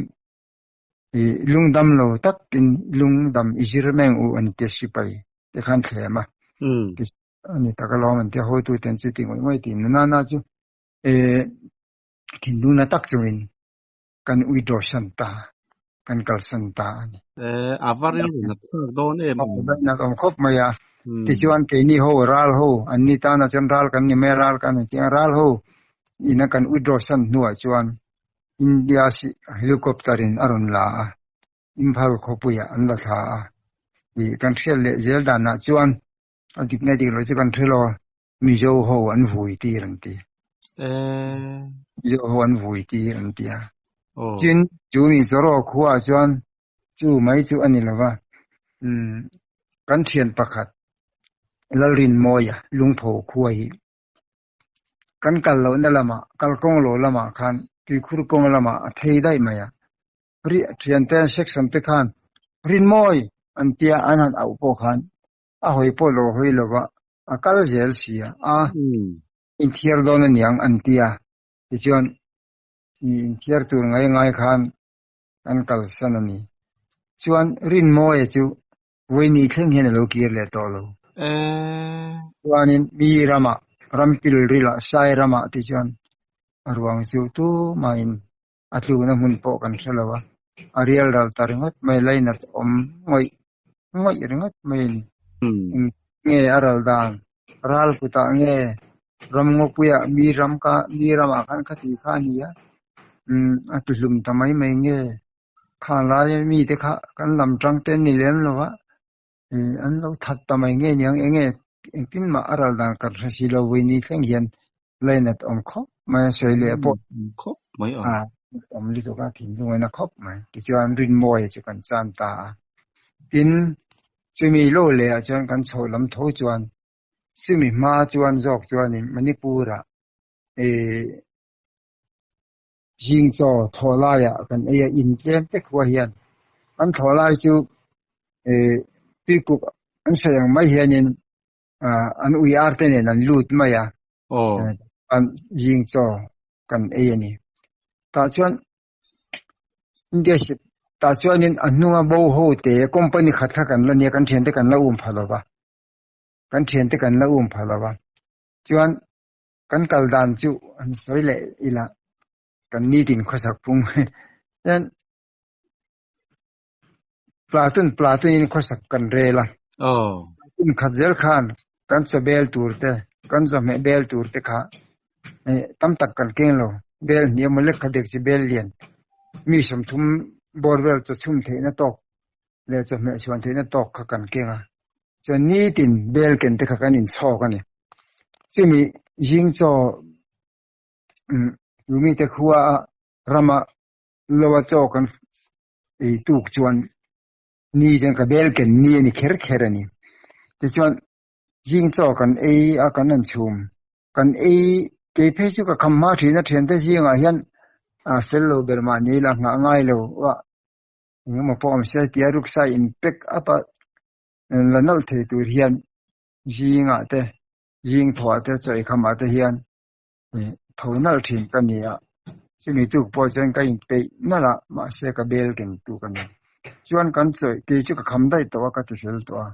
i lungdam lo takin lungdam i zir meng u an ti a sipai te khan thlem a. Ani tak alawm an tia hotu ten chu ti ngawih ngawih tih na na chu eh thinlung na tak chungin kan withdraw san ta kan kalsan ta a ni. Eh a va rilru nat thlak dawn em awm. A awm khawp mai a. Tichuan keini ho ral ho an ni tana chuan ral kan ni mai a ral kan ni tih a ral ho ina kan withdraw san hnuah chuan India helicopter in a rawn la a. Imphal khawpuiah an la thla a. Ih kan hriat leh zel danah chuan a dikna dik loh chu kan hre lo a, Mizo ho an vui tir an ti. Mizo ho an vui tir an ti a. Tin, chu Mizoraw khuaah chuan chu mai chu a ni lo va, umm kan thian pakhat Lalrinmawia Lungpho khua hi kan kal lohna lamah, kalkawng lo lamah khan tuikhur kawng lamah a phei daih mai a. Ri thiante an section te khan Rinmawi an tia an han auh pawh khan a hawi pawh lo hawi lo va, a kal zel si a, a inthiar dawn aniang an tia. Tichuan inthiar tur ngai ngai khan kan kalsan a ni. Chuan Rinmawia chu Vawiini thleng hian a lo kir leh tawh lo. Chuanin mi ramah, ram pilrilah, sai ramah te chuan a ruang chu tumahin a tlukna hmun pawh kan hre lo a, a rial ral ta ringawt mai, lainat awm ngawih ngawih ringawt mai a ni. Eng nge a ral dan? Ral kutah nge ram ngawpuiah mi ram ka mi ramah khan khati kha a ni a, a tuhlum ta mai mai nge? Kha laia mite kha kan lam tang te an ni lem lo a, an lo that ta mai nge niang eng nge engtin mah a ral dan kan hre si lo vawiini thleng hian lainat awm khawp mai a sawi leh pawh khawp mai a awm lutuk a thinlung in a khawp mai tichuan Rinmawia chu kan chan ta a tin chumi lo leh ah chuan kan chhoh lam tho chuan chumi hma chuan zawk chuanin Manipur ah ih Zing chaw thlawh laiah kan ei a, in tlem te khua hian an thlawh lai chu eh tuikuk an sawi ang mai hianin ah an ui ar te nen an lut mai a, an zing chaw kan ei a ni. Tah chuan India ship tah chuanin a hnunga bo ho te company khat kha kan la nia kan thiante kan la um pha lo va, kan thiante kan la um pha lo va chuan. Kan kal dan chu an sawi leh ila kan nitin khawsak phung hian platoon platoon in khawsak kan rel a. Platoon khat zel khan kan chaw bel tur te kan chawhmeh bel tur te kha tam tak kan keng lo. Bel hnih emaw lek kha dek chi bel lian mi 30 bawr vel chaw chhum theihna tawk leh chawhmeh chhuan theihna tawk kha kan keng a. Chuan nitin bel ken te kha kan inchhawk a ni. Chumi zing chaw Rumi te khua a rama lo a chaw kan ei tuk chuan ni chuan ka bel ken ni a ni kher kher a ni. Tichuan zing chaw kan ei a kan han chhum kan ei kei phei chu ka kham hma thin a thiante zingah hian a fel lo ber mahni la nghah ngai lo a engemaw pawh awm se tia ruksa in pack up a la nalh thei tur hian zingah te zing thawhah te chaw eikham-ah te hian tho nalh thin ka ni a, chumi tuk pawh chuan ka inpeih nalh a, mahse ka bel ken tuk a ni. Chuan kan chaw kei chu ka kham daih tawh a, ka ti fel tawh a,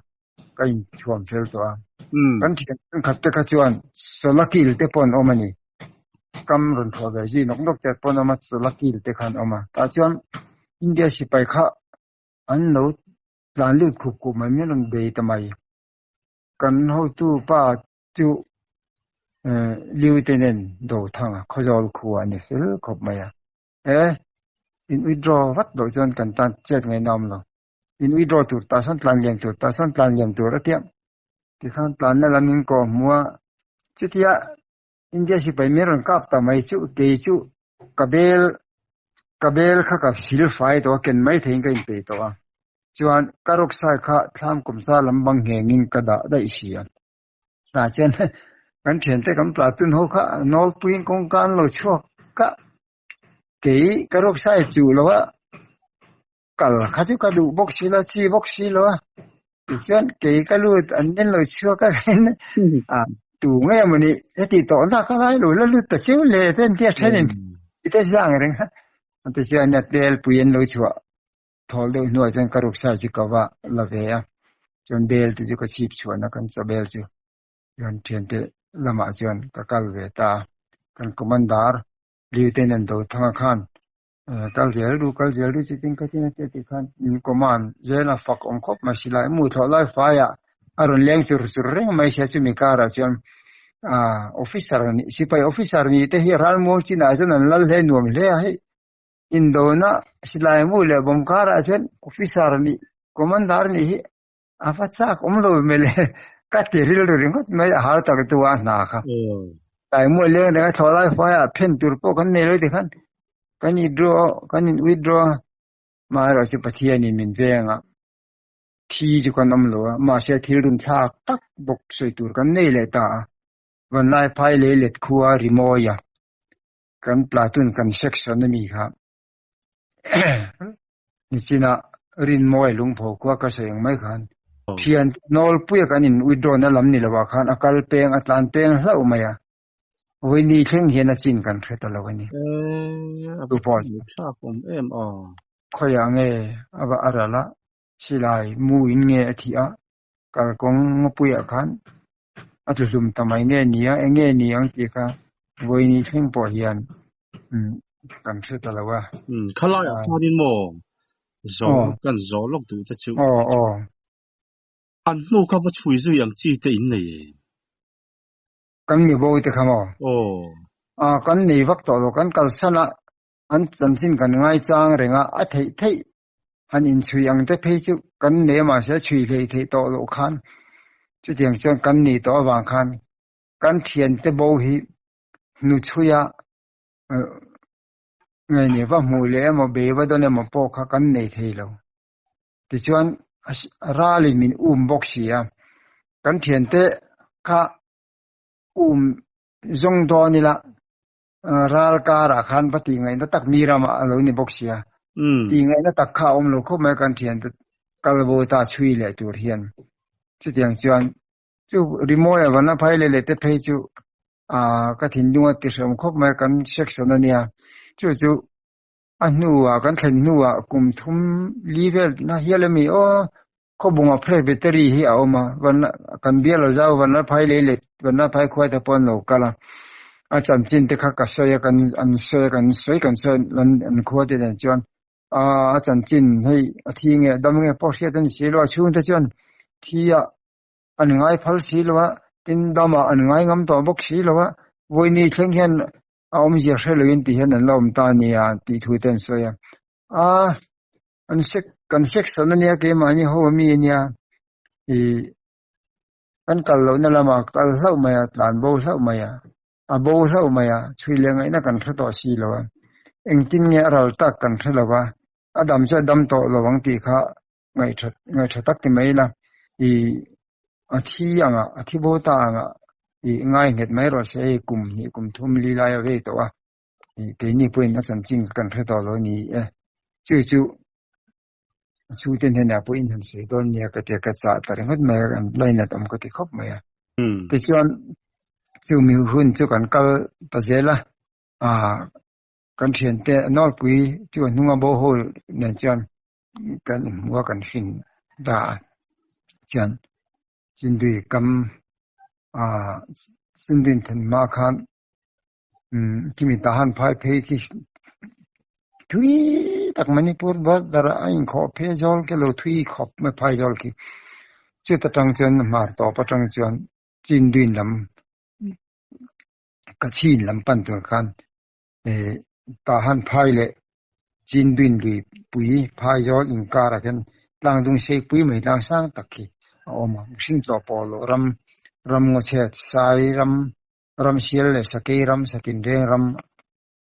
ka inthuam fel tawh a. Kan thian thenkhat te kha chuan sawla kil te pawh an awm a ni. Kam rawn thawh ve zui nawk nawk te pawh an awm a, sawla kil te kha an awm a. Tah chuan India sipai kha an lo tlan lut khup khup mai min rawn bei ta mai. Kan hotu pa chu Lieutenant Dothanga Khawzawl khua a ni fel khawp mai a. He in withdraw vat loh chuan kan tan chet ngaihna awm lo. In withdraw tur tah sawn tlan liam tur tah sawn tlan liam tur a tia. Tikhan tlanna lam in kawh hmu a. Chutia India sipai min rawn kap ta mai chu kei chu ka bel ka bel kha ka sil fai tawh a ken mai theiin ka inpeih tawh a chuan ka rucksack kha thlam kum sa lam bang nghengin ka dah daih si a tah chuan kan thiante kan platoon ho kha nawlpuiin kawngka an lo chhuak a kei ka rucksack chuh lo a kal kha chu ka duh bawk si lo chi bawk si lo a tichuan kei ka lut an nen lo chhuak a a tu nge mawni heti tawh na ka lai lo la lut ta chiu le te an tia thenin te zang reng a tichuan a tel pui an lo chhuah thawl deuh hnuah chuan ka ruksa chu ka va la ve a chuan bel te chu ka chhip chhuahna kan chaw bel chu. Chuan thiante lamah chuan ka kal ve ta a, kan commander Lieutenant Dothanga khan kal zel ru kal zel ru chutin ka tin a tia tih khan min command zel a fak awm khawp mai silai mu thlawh lai faiah a rawn leng chur chur reng mai sia chumi karah chuan ah officer nih sipai officer nih te hi ralmuang chinah chuan an lal hle nuam hle a hei indona silai mu leh bawm karah chuan officer nih commander nih hi a va chak awm lo mele ka ti rilru ringawt mai a hau tak tu a hna kha tlai mual leng reng a thlawh lai faiah phen tur pawh kan nei lo ti khan kan i draw kan in withdraw a amaherawh chu Pathianin min veng a thi chu kan awm lo a mahse thil run thlak tak bawk sawi tur kan nei leh ta a vanlai phai lei let khua rimawi a kan platoon kan section ami kha Nichina Rinmawi lungpho khua ka sawi ang mai khan thian nawlpuia kan in withdraw na lam ni lovah khan a kal peng a tlan peng hlauh mai a, vawiini thleng hian a chin kan hre ta lo a ni. Tu pawh khawiah nge a va a ral a, silai mu in nge a thih a, kalkawng ngawpuiah khan a tluhlum ta mai nge ni a, eng nge ni ang tih kha vawiini thleng pawh hian kan hre ta lo a. Khalaiah khanin maw zawh kan zawh lawk duh te chu. Aw aw. An hnu kha va chhui zui ang chi te in nei em? Kan mi bo te kha maw? Aw. Kan nei vak tawh lo, kan kalsan a, an chanchin kan ngaichang reng a, a theih theih han inchhui ang te phei chu kan nei a mahse chhui hlei theih tawh loh khan chutiang chuan kan nih tawh avang khan kan thiante bo hi hnuchhuia nge ni va hmuh leh emaw bei va dawn emaw pawh kha kan nei thei lo. Tichuan ralin min um bawk si a, kan thiante kha um zawng dawn ila Ral karah khan va tih ngaihna tak mi ramah a lo ni bawk sia. Tih ngaihna tak kha a awm lo khawp mai kan thiante kal bo ta chhui leh tur hian. Chutiang chuan chu rimawi a vana phai leh leh te phei chu ka thinlung a tihrehawm khawp mai kan section a nia. Chu chu a hnuah kan thlen hnuah kum thum li vel na hial a mi aw Khawbunga Presbytery hi a awm a, kan bial a zau Vanlalphai lei leh Vanlalphai khuai te pawh an lo kal a, a chanchin te kha ka sawi a, kan an sawi a, kan sawi kan sawi a, an khua te nen chuan a chanchin hei a thi nge a dam nge pawh hriat a ni si lo a, chhung te chuan thi ah an ngai phal si lo a, tin dam ah an ngai ngam tawh bawk si lo a, vawiini thleng hian a awmzia hre loin ti hian an la awm ta a nia tih thu te an sawi a, a An sek kan section a nia keimahni ho ami a nia ih kan kal lohna lamah kal hlauh mai a tlan bo hlauh mai a a bo hlauh mai a chhui leh ngaihna kan hre tawh si lo a engtin nge a ral tak kan hre lo a a dam chu a dam tawh lo ang tih kha ngaihtha ngaihtha tak ti mai ila ih a thi ang a a thi bo ta ang a ih ngai nghet mai rawh se hei kum hnih kum thum li lai a vei tawh a. Keini pawhin a chanchin kan hre tawh lo a ni e. Chu chu a chhungte hnenah pawhin han sawi dawn nia ka ti a, ka chah ta ringawt mai a, an lainat awm ka ti khawp mai a. Tichuan chumi hun chu kan kal ta zel a, kan thiante nawlpui chu a hnunga bo ho nen chuan kan inhmu a, kan hrin ta a. Chuan Chindui kam Chindui thenhma khan Khimi tah han phai phei khi thui tak Manipur border a inkhawh phei zawl khi lo thui khawp mai phai zawl khi chuta tang chuan hmar tawp atang chuan Chinduin lam Kachin lam pan tur khan eh tah han phai leh Chinduin lui pui phai zawl inkarah khian tlang dung sei pui mai tlang sang tak khi a awm a mihring tlawh pawh loh ram ram ngaw chhiat sai ram. Ram sial leh sakei ram satin reng ram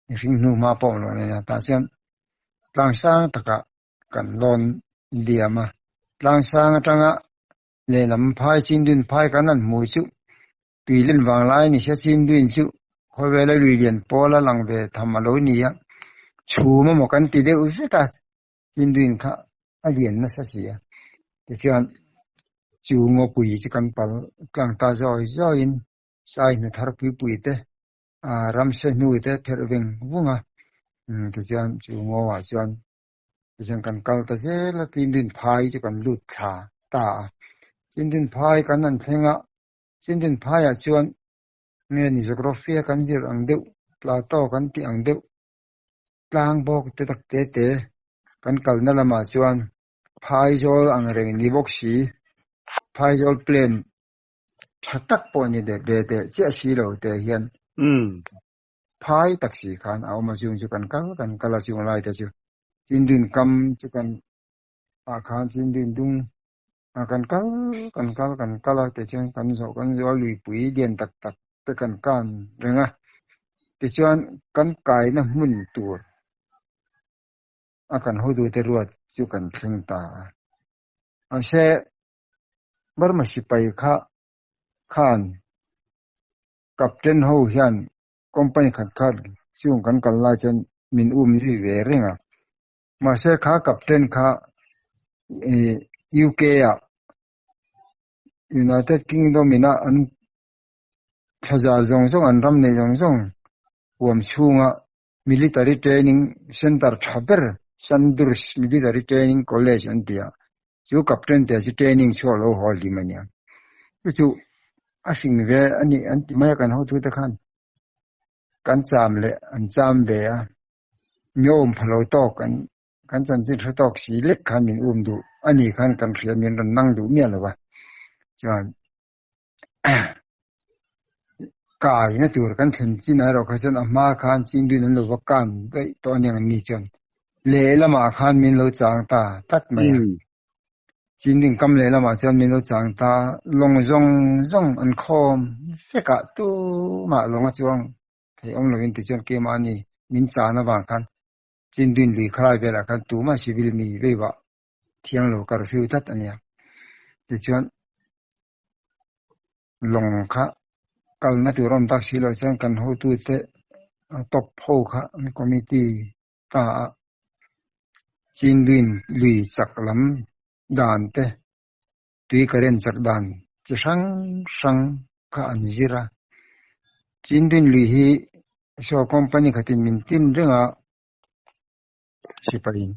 mihring hnu hma pawh awm loh nen a tah chuan tlang sang takah kan lawn liam a, tlang sang atanga lehlam phai Chindun phai kan han hmu chu tui len vang lai a ni sia Chindun chu khawvela lui lian pawl a lang ve tham a lo ni a, chhum emaw kan ti deuh vek a Chindun kha a lian nasa si a, tichuan chu ngawpui chu kan pal tlang ta zawi zawiin Sai hna thar pui pui te, ramsa hnu te pherh veng vung a, tichuan chu ngawah chuan tichuan kan kal ta zel a, Chindun phai chu kan lut thla ta a, Chindun phai kan han thleng a. Chindwin phaiah chuan nge ni geography a kan zir ang deuh, plateau kan tih ang deuh, tlang bawk te tak te te kan kalna lamah chuan phaizawl ang reng ni bawk si, phaizawl plain tha tak pawh ni deh ve teh chiah si lo te hian phai tak si khan a awm a, chung chu kan kal kan kal a chung lai te chu Chindwin kam chu kan ah khan Chindwin dung ah kan kal kan kal kan kal a tichuan kan zawh kan zawh a luipui lian tak tak te kan kan reng a tichuan kan kaina hmun tur a kan hotute ruat chu kan thleng ta a mahse Burma sipai kha khan captain ho hian company khat khat chung kan kal lai chuan min um zui ve reng a mahse kha captain kha UK ah United Kingdom ina an thlaza zawng zawng an ram nei zawng zawng huam chhunga Military Training Centre tha ber Sandhurst Military Training College an ti a, chu captain te chu training chhuak lo haw hlim a nia. Chu chu a hring ve a ni an ti mai a kan hotute khan kan cham leh an cham ve a, mi awm pha lo tawk an kan chanchin hre tawk si lek khan min um duh a ni khan kan hria min rawn nang duh miah lo va chuan kaina tur kan thlen chin erawh kha chuan a hma khan Chinduin an lo va kan daih tawh a niang an ni chuan lehlamah khan min lo chang ta tlat mai a Chinduin kam lehlamah chuan min lo chang ta lawng zawng zawng an khawm vek a tumah lawng a chuang thei awm lovin tichuan keimahni min chan avang khan Chinduin lui khalai velah khan tumah civil mi veivah thiang lo curfew tlat a nia. Tichuan lawng kha kalna tur awm tak si loh chuan kan hotute top ho kha an committee ta a Chinduin lui chak lam dan te tui current chak dan chi hrang hrang kha an zir a. Chinduin lui hi saw company khatin min tin reng a Sipain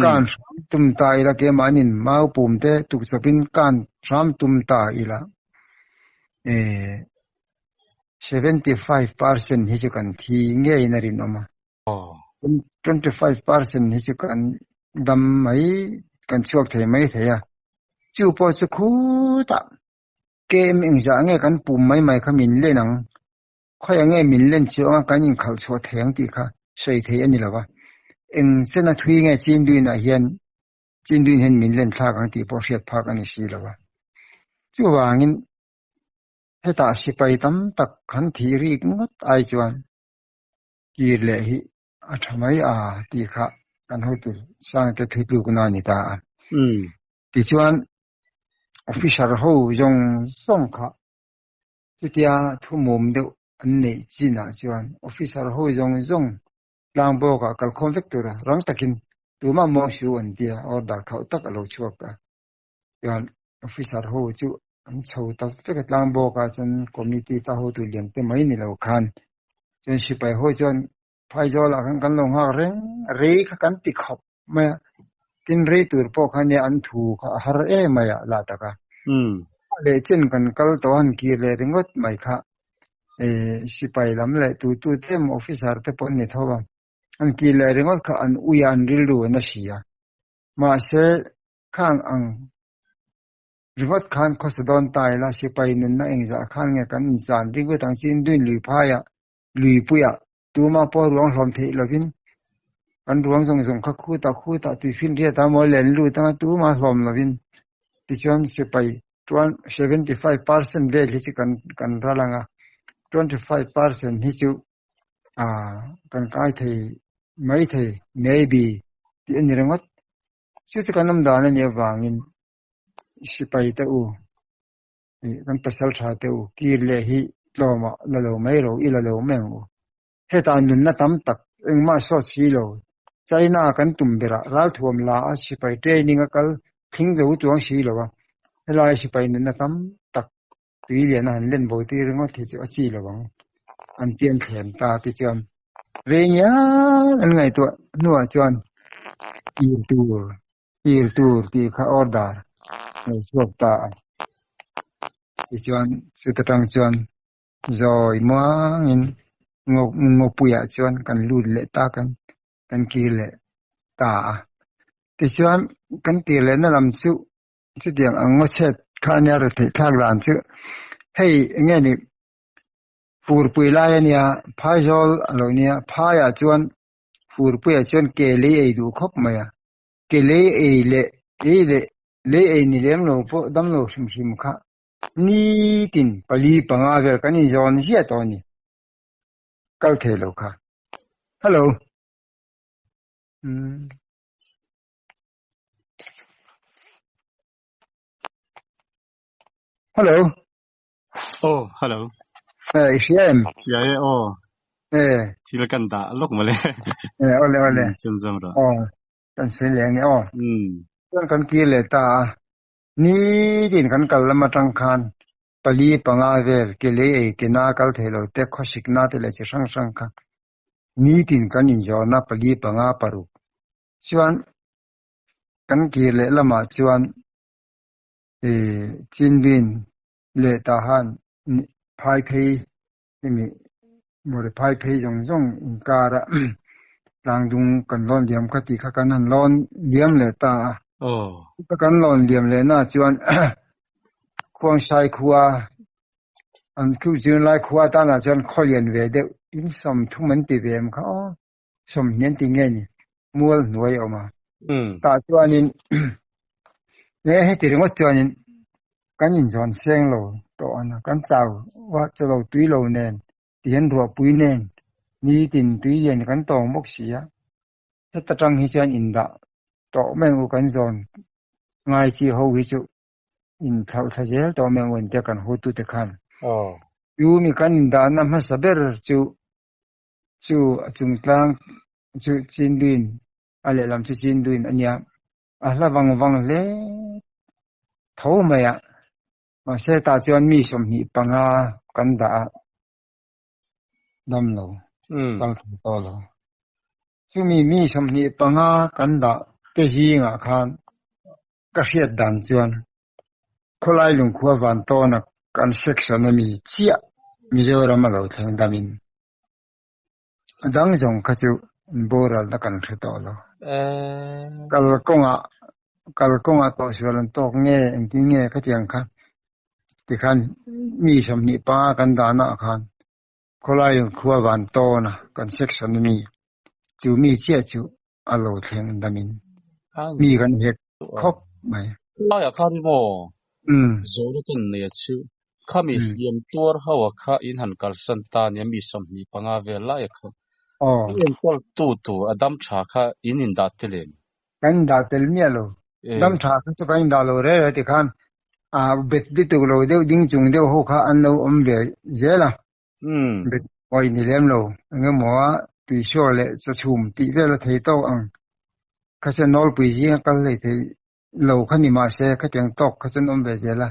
kan hram tum ta ila keimahnin mau pum te tukchawpin kan hram tum ta ila 75% hi chu kan thi ngeiin a rinawm a, 25% hi chu kan dam mai kan chhuak thei mai thei a, chu pawh chu khutah kem engzah nge kan pum mai mai kha min len ang. Khawiah nge min len chiang a kan inkhalh chhuah thei ang tih kha sawi thei a ni lo va. Eng chena thui nge Chinduinah hian Chinduin hian min len thlak ang tih pawh hriat phak a ni si lo va. Chuvangin hetah sipai tam tak kan thih rik ngawt ai chuan kir leh hi a tha mai a tih kha kan hotu sangte thutlukna a ni ta a. Tichuan officer ho zawng zawng kha Chutia thumawm deuh an neih chinah chuan officer ho zawng zawng tlang bawkah kalkhawm vek tura rang takin tumah mawng su an tia order khauh tak a lo chhuak a. Chuan officer ho chu an chho ta vek a tlang bawkah chuan committee ta hotu lian te mai ni lo khan chuan sipai ho chuan Phaizawlah khan kan lo nghak reng rei kha kan ti khawp mai a, tin rei tur pawh kha nia an thu kha a har em mai a lah tak a. Leh chen kan kal tawh a han kir leh ringawt mai kha sipai lam leh tutu te emaw officer te pawh an ni tho a, an kir leh ringawt kha an ui a an rilru an a si a. Mahse khang ang ringawt khan khawsa dawn ta ila sipai nunna engzah khan nge kan inzan ringawt ang chin duin lui phaiah Luipuiah tuma pawh ruang hlawm theih lovin kan ruang zawng zawng kha khutah khutah tuifinriat a maw len lut anga tuma hlawm lovin tichuan sipai chuan 75% vel hi chu kan kan ral anga 25% hi chu ah kan kai thei mai thei maybe tih a ni ringawt chu chu kan awm dan a nih avangin sipai te u Kan pasal tha te u, kir leh hi tlawmah la lo mai ro, i la lo mai ang u. Hetah nunna tam tak engmah sawt si lo, China kan tum berah ralthuam la a sipai training a kal thling lo chuang si lo a, helai sipai nunna tam tak tui lian a han len bo tir ringawt hi chu a chi lo ang, an pian thlem ta ti chuan rei ngial an ngaihtuah hnuah chuan kir tur Kir tur tih kha order lo chhuak ta a. Tichuan chuta tang chuan zawi muangin ngawpuiah chuan kan lut leh ta kan kan kir leh ta a. Tichuan kan kir lehna lam chu chutiang ang ngaw chhet kha ania ri theih thlak dan chu hei enge ni furpui lai ania phaizawl a lo nia phaiah chuan furpuiah chuan ke lei ei duh khawp mai a ke lei ei leh ei leh lei ei ni lem lo pawh dam lo hrim hrim kha nitin pali panga vel kan inzawn ziah tawh a ni kal thei lo kha hello umm hello Oh hello eh i hria em hria e aw eh thil kan dah lawk mawle eh awle awle chhunzawm rawh aw kan sawi leh ang e aw umm chuan kan kir leh ta a nitin kan kal lam atang khan pali panga vel ke lei ei ke na kal thei lo te khawsik na te leh chi hrang hrang kha nitin kan inzawhna pali panga paruk chuan kan kir leh lamah chuan ih chinlin leh tah han phai phei hemi mawri phai phei zawng zawng inkara tlang dung kan lawn liam kha tih kha kan han lawn liam leh ta a. Ka kan lawn liam leh na chuan Khuangsai khua an khu zirlai khua tanah chuan khaw lian ve deuh in sawmthum an ti ve em kha aw sawmhnih an ti nge ni mual hnuai a awm a. Tah chuanin e heti ringawt chuanin kan inzawn seng lo tawh a kan chau a chawlo tui lo nen tihian ruahpui nen nitin tui lian kan tawng bawk si a. Heta tang hi chuan indah tawh mai ang u kan zawn ngai chi ho hi chu inthlauh thla zel tawh mai ang u engtia kan hotute khan. Chu mi kan indahna hmasa ber chu chu a chungtlang chu Chinduin a lehlam chu Chinduin a nia a hla vang vang hle tho mai a mahse tah chuan mi sawmhnih panga kan dah a dam lo kal thei tawh lo chumi mi sawmhnih panga kan dah te zingah khan ka hriat dan chuan khawlai lungkhua van tawna kan section a mi chiah Mizoram a lo thleng damin a dang zawng kha chu boral na kan hre tawh lo. Kal kawngah kal kawngah tawhsual an tawk nge engtin nge khatiang kha tikhan mi sawmhnih panga kan dahna ah khan khawlai lungkhua van tawna kan section a mi chu mi chiah chu a lo thleng damin mi kan hek khawp mai. Khawlaiah khan maw Zoram kan nei a chu khami hliam tuar ho a kha in han kalsan ta nia mi 25 vel lai a kha enkawl tu tur a dam tha kha in indah tel em? Kan indah tel miah lo. Dam tha kha chu kan indah lo reng reng tikhan bet lutuk lo deuh ding chung deuh ho kha an lo awm ve zel a. Bet awih ni lem lo eng emaw a tuihsaw leh chawchhum tih vel a thei tawk ang kha chuan nawlpui zinga kal hlei thei lo kha ni mahse khatiang tawk kha chuan awm ve zel a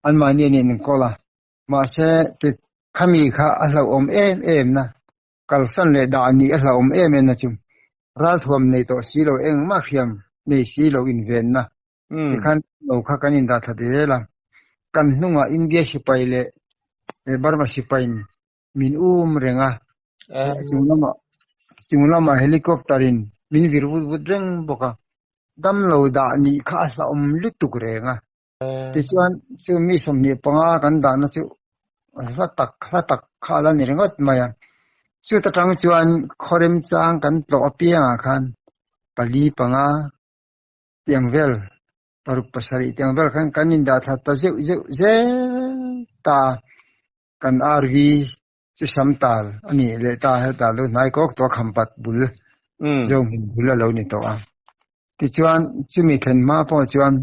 anmahni an inenkawl a mahse khami kha a hlauhawm em em na kalsan leh dah nih a hlauhawm em em na chu ralthuam nei tawh si lo engmah hriam nei si lo invenna tikhan lo kha kan indah thla ti zel a kan hnungah India sipai leh Burma sipaiin min um reng a chung lamah chung lamah helicopter in min vir vut vut reng bawk a damlo dah nih kha a hlauhawm lutuk reng a tichuan chu mi 25 kan dahna chu hla tak hla tak kha a la ni ringawt mai a chuta tang chuan khaw remchang kan tlawh apiangah khan pali panga tiang vel paruk pasarih tiang vel khan kan indah thla ta zeuh zeuh zel ta kan RV chu sam tal a nih leh ta heta lo hnai kawk tawh a khampat bul zo hmun bul a lo ni tawh a tichuan chumi thlen hma pawh chuan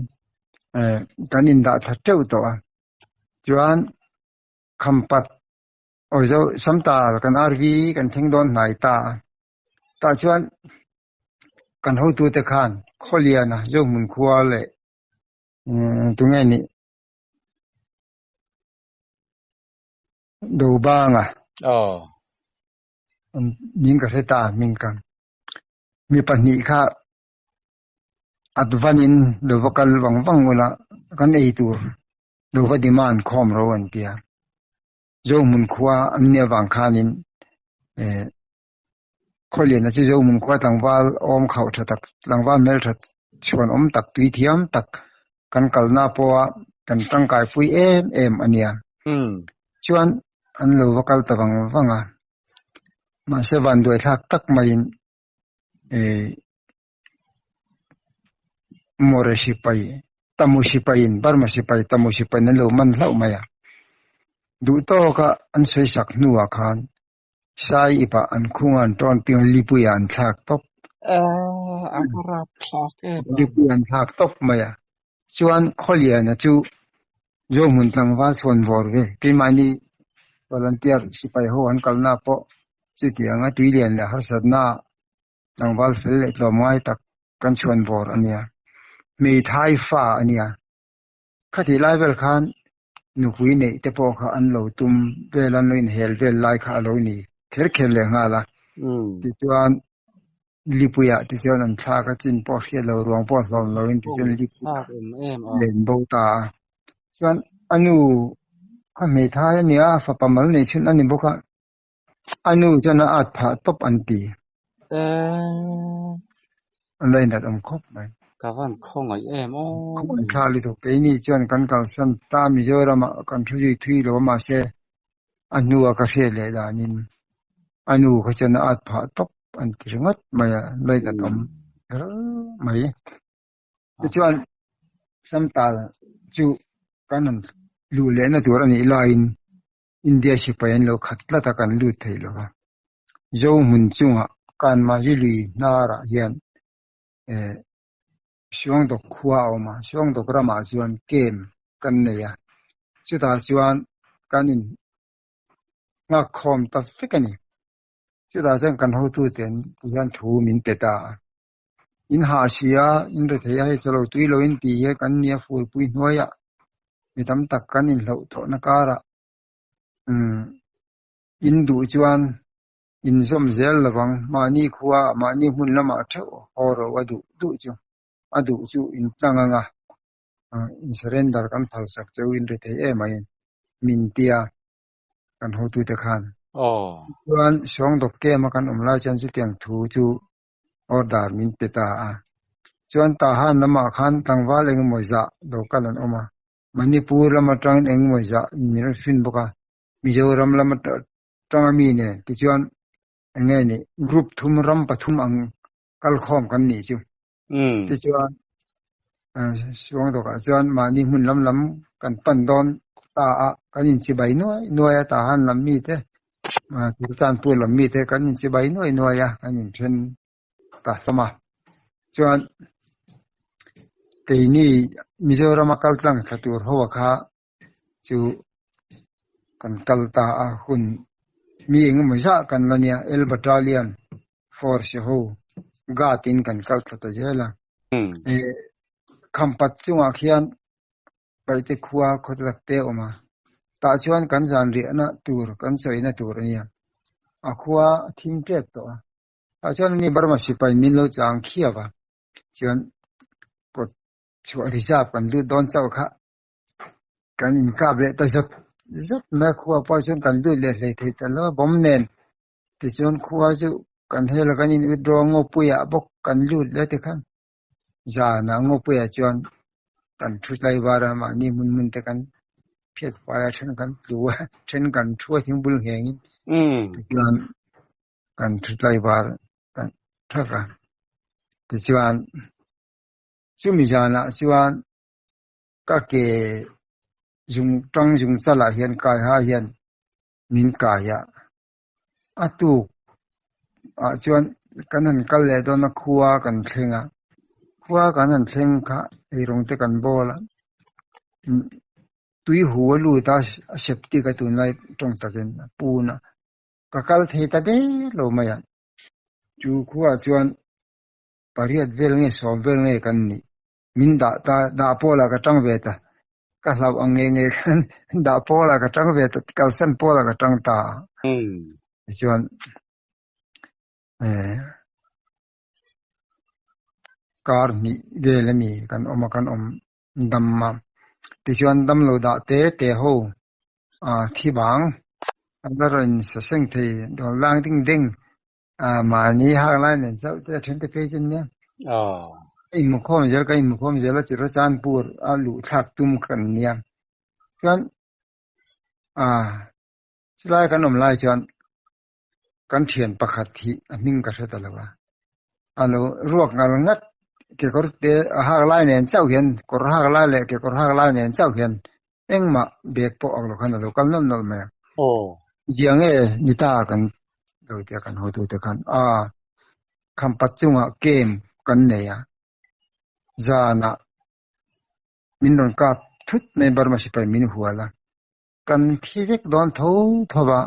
eh kan indah thla teuh tawh a chuan khampat aw zo sam tal kan RV kan thleng dawn hnai ta a tah chuan kan hotute khan Khawliana Zohmun khua leh tunge nih Dobanga ning ka hre ta hming ka mi pahnih kha advan in lo va kal vang vang ula kan ei tur. Lo va demand khawm ro an tia. Zohmun khua an nih avang khanin eh Khawliana chu Zohmun khua tlangval awm khauh tha tak, tlangval hmel tha chhuan awm tak, tui thiam tak kan kalna pawha kan tangkaipui em em a nia. Chuan an lo va kal ta vang vang a, mahse vanduai thlak tak maiin eh Mawre sipai, Tamu sipaiin, Burma sipai, Tamu sipaiin an lo man hlauh mai a. Duh tawka an sawi sak hnuah khan Sai ipah an khung an tawn piang lipuiah an thlak tawp. A va rap thlak em a. Lipuiah an thlak tawp mai a. Chuan Khawliana chu Zohmun tlangval chhuan vawr ve. Keimahni volunteer sipai ho an kalna pawh chutianga tuilian leh harsatna tlangval fel leh tlawmngai tak kan chhuan vawr a nia. Hmeithai fa a nia. Khatih lai vel khan nupui neih te pawh kha an lo tum vel an lo inhel vel lai kha a lo ni kher kher leh nghal a. Tichuan lipuiah tichuan an thlak a chin pawh hriat lo ruang pawh hlawm loin tichuan lipui len bo ta a. Chuan a nu kha hmeithai a nia, fapa mal neih chhun a ni bawk a, a nu chuan a at phah tawp an ti. An la inat awm khawp mai. Ka van khawngaih em aw. Khawngaih thla lutuk. Keini chuan kan kalsan ta Mizoramah kan thu zui thui lo a mahse a hnua ka hriat leh danin a nu kha chuan a at phah tawp an ti ringawt mai a, la inat awm kher mai. Tichuan Samtal chu kan han luh lehna tur a nih laiin India sipai an lo khat tlat a, kan lut thei lo va. Zo hmun chungah Kanmari lui hnarah hian eh Suangdawk khua a awm a, Suangdawk ramah chuan camp kan nei a, chutah chuan kan in nghak khawm ta vek a ni. Chutah chuan kan hotute an ti hian thu min pe ta a, in hah si a, in ri thei a, hei chawlh lo tui lo in tih hi kan nia furpui hnuaiah mi tam tak kan inhloh thawhna karah umm in duh chuan inzawm zel lovang mahni khua mahni hmun lamah theuh haw ro a duh duh chu a duh chu in tlang anga in surrender kan phal sak cheu in ri thei em aiin min tia kan hotute khan. Chuan Suangdawk camp a kan awm lai chuan chutiang thu chu order min pe ta a. Chuan Tahan lamah khan tlangval engemaw zah lo kal an awm a. Manipur lam atangin engemaw zah min rawn fin bawk a. Mizoram lam atanga mi nen tichuan eng nge ni group thum ram pathum ang kalkhawm kan nih chu. Tichuan Suangdawkah chuan mahni hmun lam lam kan pan dawn ta a, kan inchibai nuai nuai a, Tahan lam mite Sultanpur lam mite kan inchibai nuai nuai a, kan inthen ta hlawm a. Chuan keini Mizorama kal tlang thla tur ho kha chu kan kal ta a, hun mi engemaw zah kan la nia, L Battalion Force ho guard in kan kal thla ta zel a. Khampat chungah khian Paihte khua khaw tak te a awm a, tah chuan kan zan riahna tur kan chawina tur a nia, a khua a thim tep tawh a, tah chuan ani Burma sipai min lo chang khiau a, chuan kawt chhuah reserve kan lut dawn chauh kha kan inkap leh ta zawt zawt mai a, khua pawh chuan kan lut leh hlei thei ta lo a, bawm nen tichuan khua chu kan hel a kan in withdraw ngawpuiah bawk kan lut leh tikhan. Zanah ngawpuiah chuan kan thu tlaivar a, mahni hmun hmun te kan phiat fai a, then kan tlu a, then kan thu a thingbul nghengin tichuan kan thu tlaivar kan thak a. Tichuan chumi zanah chuan ka ke zung tang zung chalah hian kai ha hian min kai a, A tuk ah chuan kan han kal leh dawn a khua kan thleng a, khua kan han thleng kha eirawng te kan bawl a, tui hu a lut a a septic a tunlai tawng takin a pun a, ka kal thei ta der lo mai a, chu khuaah chuan pariat vel nge sawm vel nge kan nih min dah ta dah pawlah ka tang ve ta ka hlauh ang nge nge khan dah pawlah ka tang ve ta kalsan pawlah ka tang ta a tichuan eh kar hnih vel ami kan awm a kan awm dam a. Tichuan damlo dah te te ho thi bang an la rawn sa seng thei dawl lang ding ding mahni hak lai nen chauh te a then te phei chu nia. Inmukhawm zel kan inmukhawm zel a Churachandpur a luh thlak tum kan nia. Chuan chulai kan awm lai chuan kan thian pakhat hi a hming ka hre ta lo a, a lo ruak ngal ngat kekawr te a hak lai nen chauh hian kawr hak lai leh kekawr hak lai nen chauh hian engmah bag pawh ang lo khan a lo kal nawlh nawlh mai a. Zia nge ni ta kan lo tia kan hotute khan a khampat chungah game kan nei a, zanah min rawn kap thut mai Burma sipai min hual a. Kan thi vek dawn tho tho va,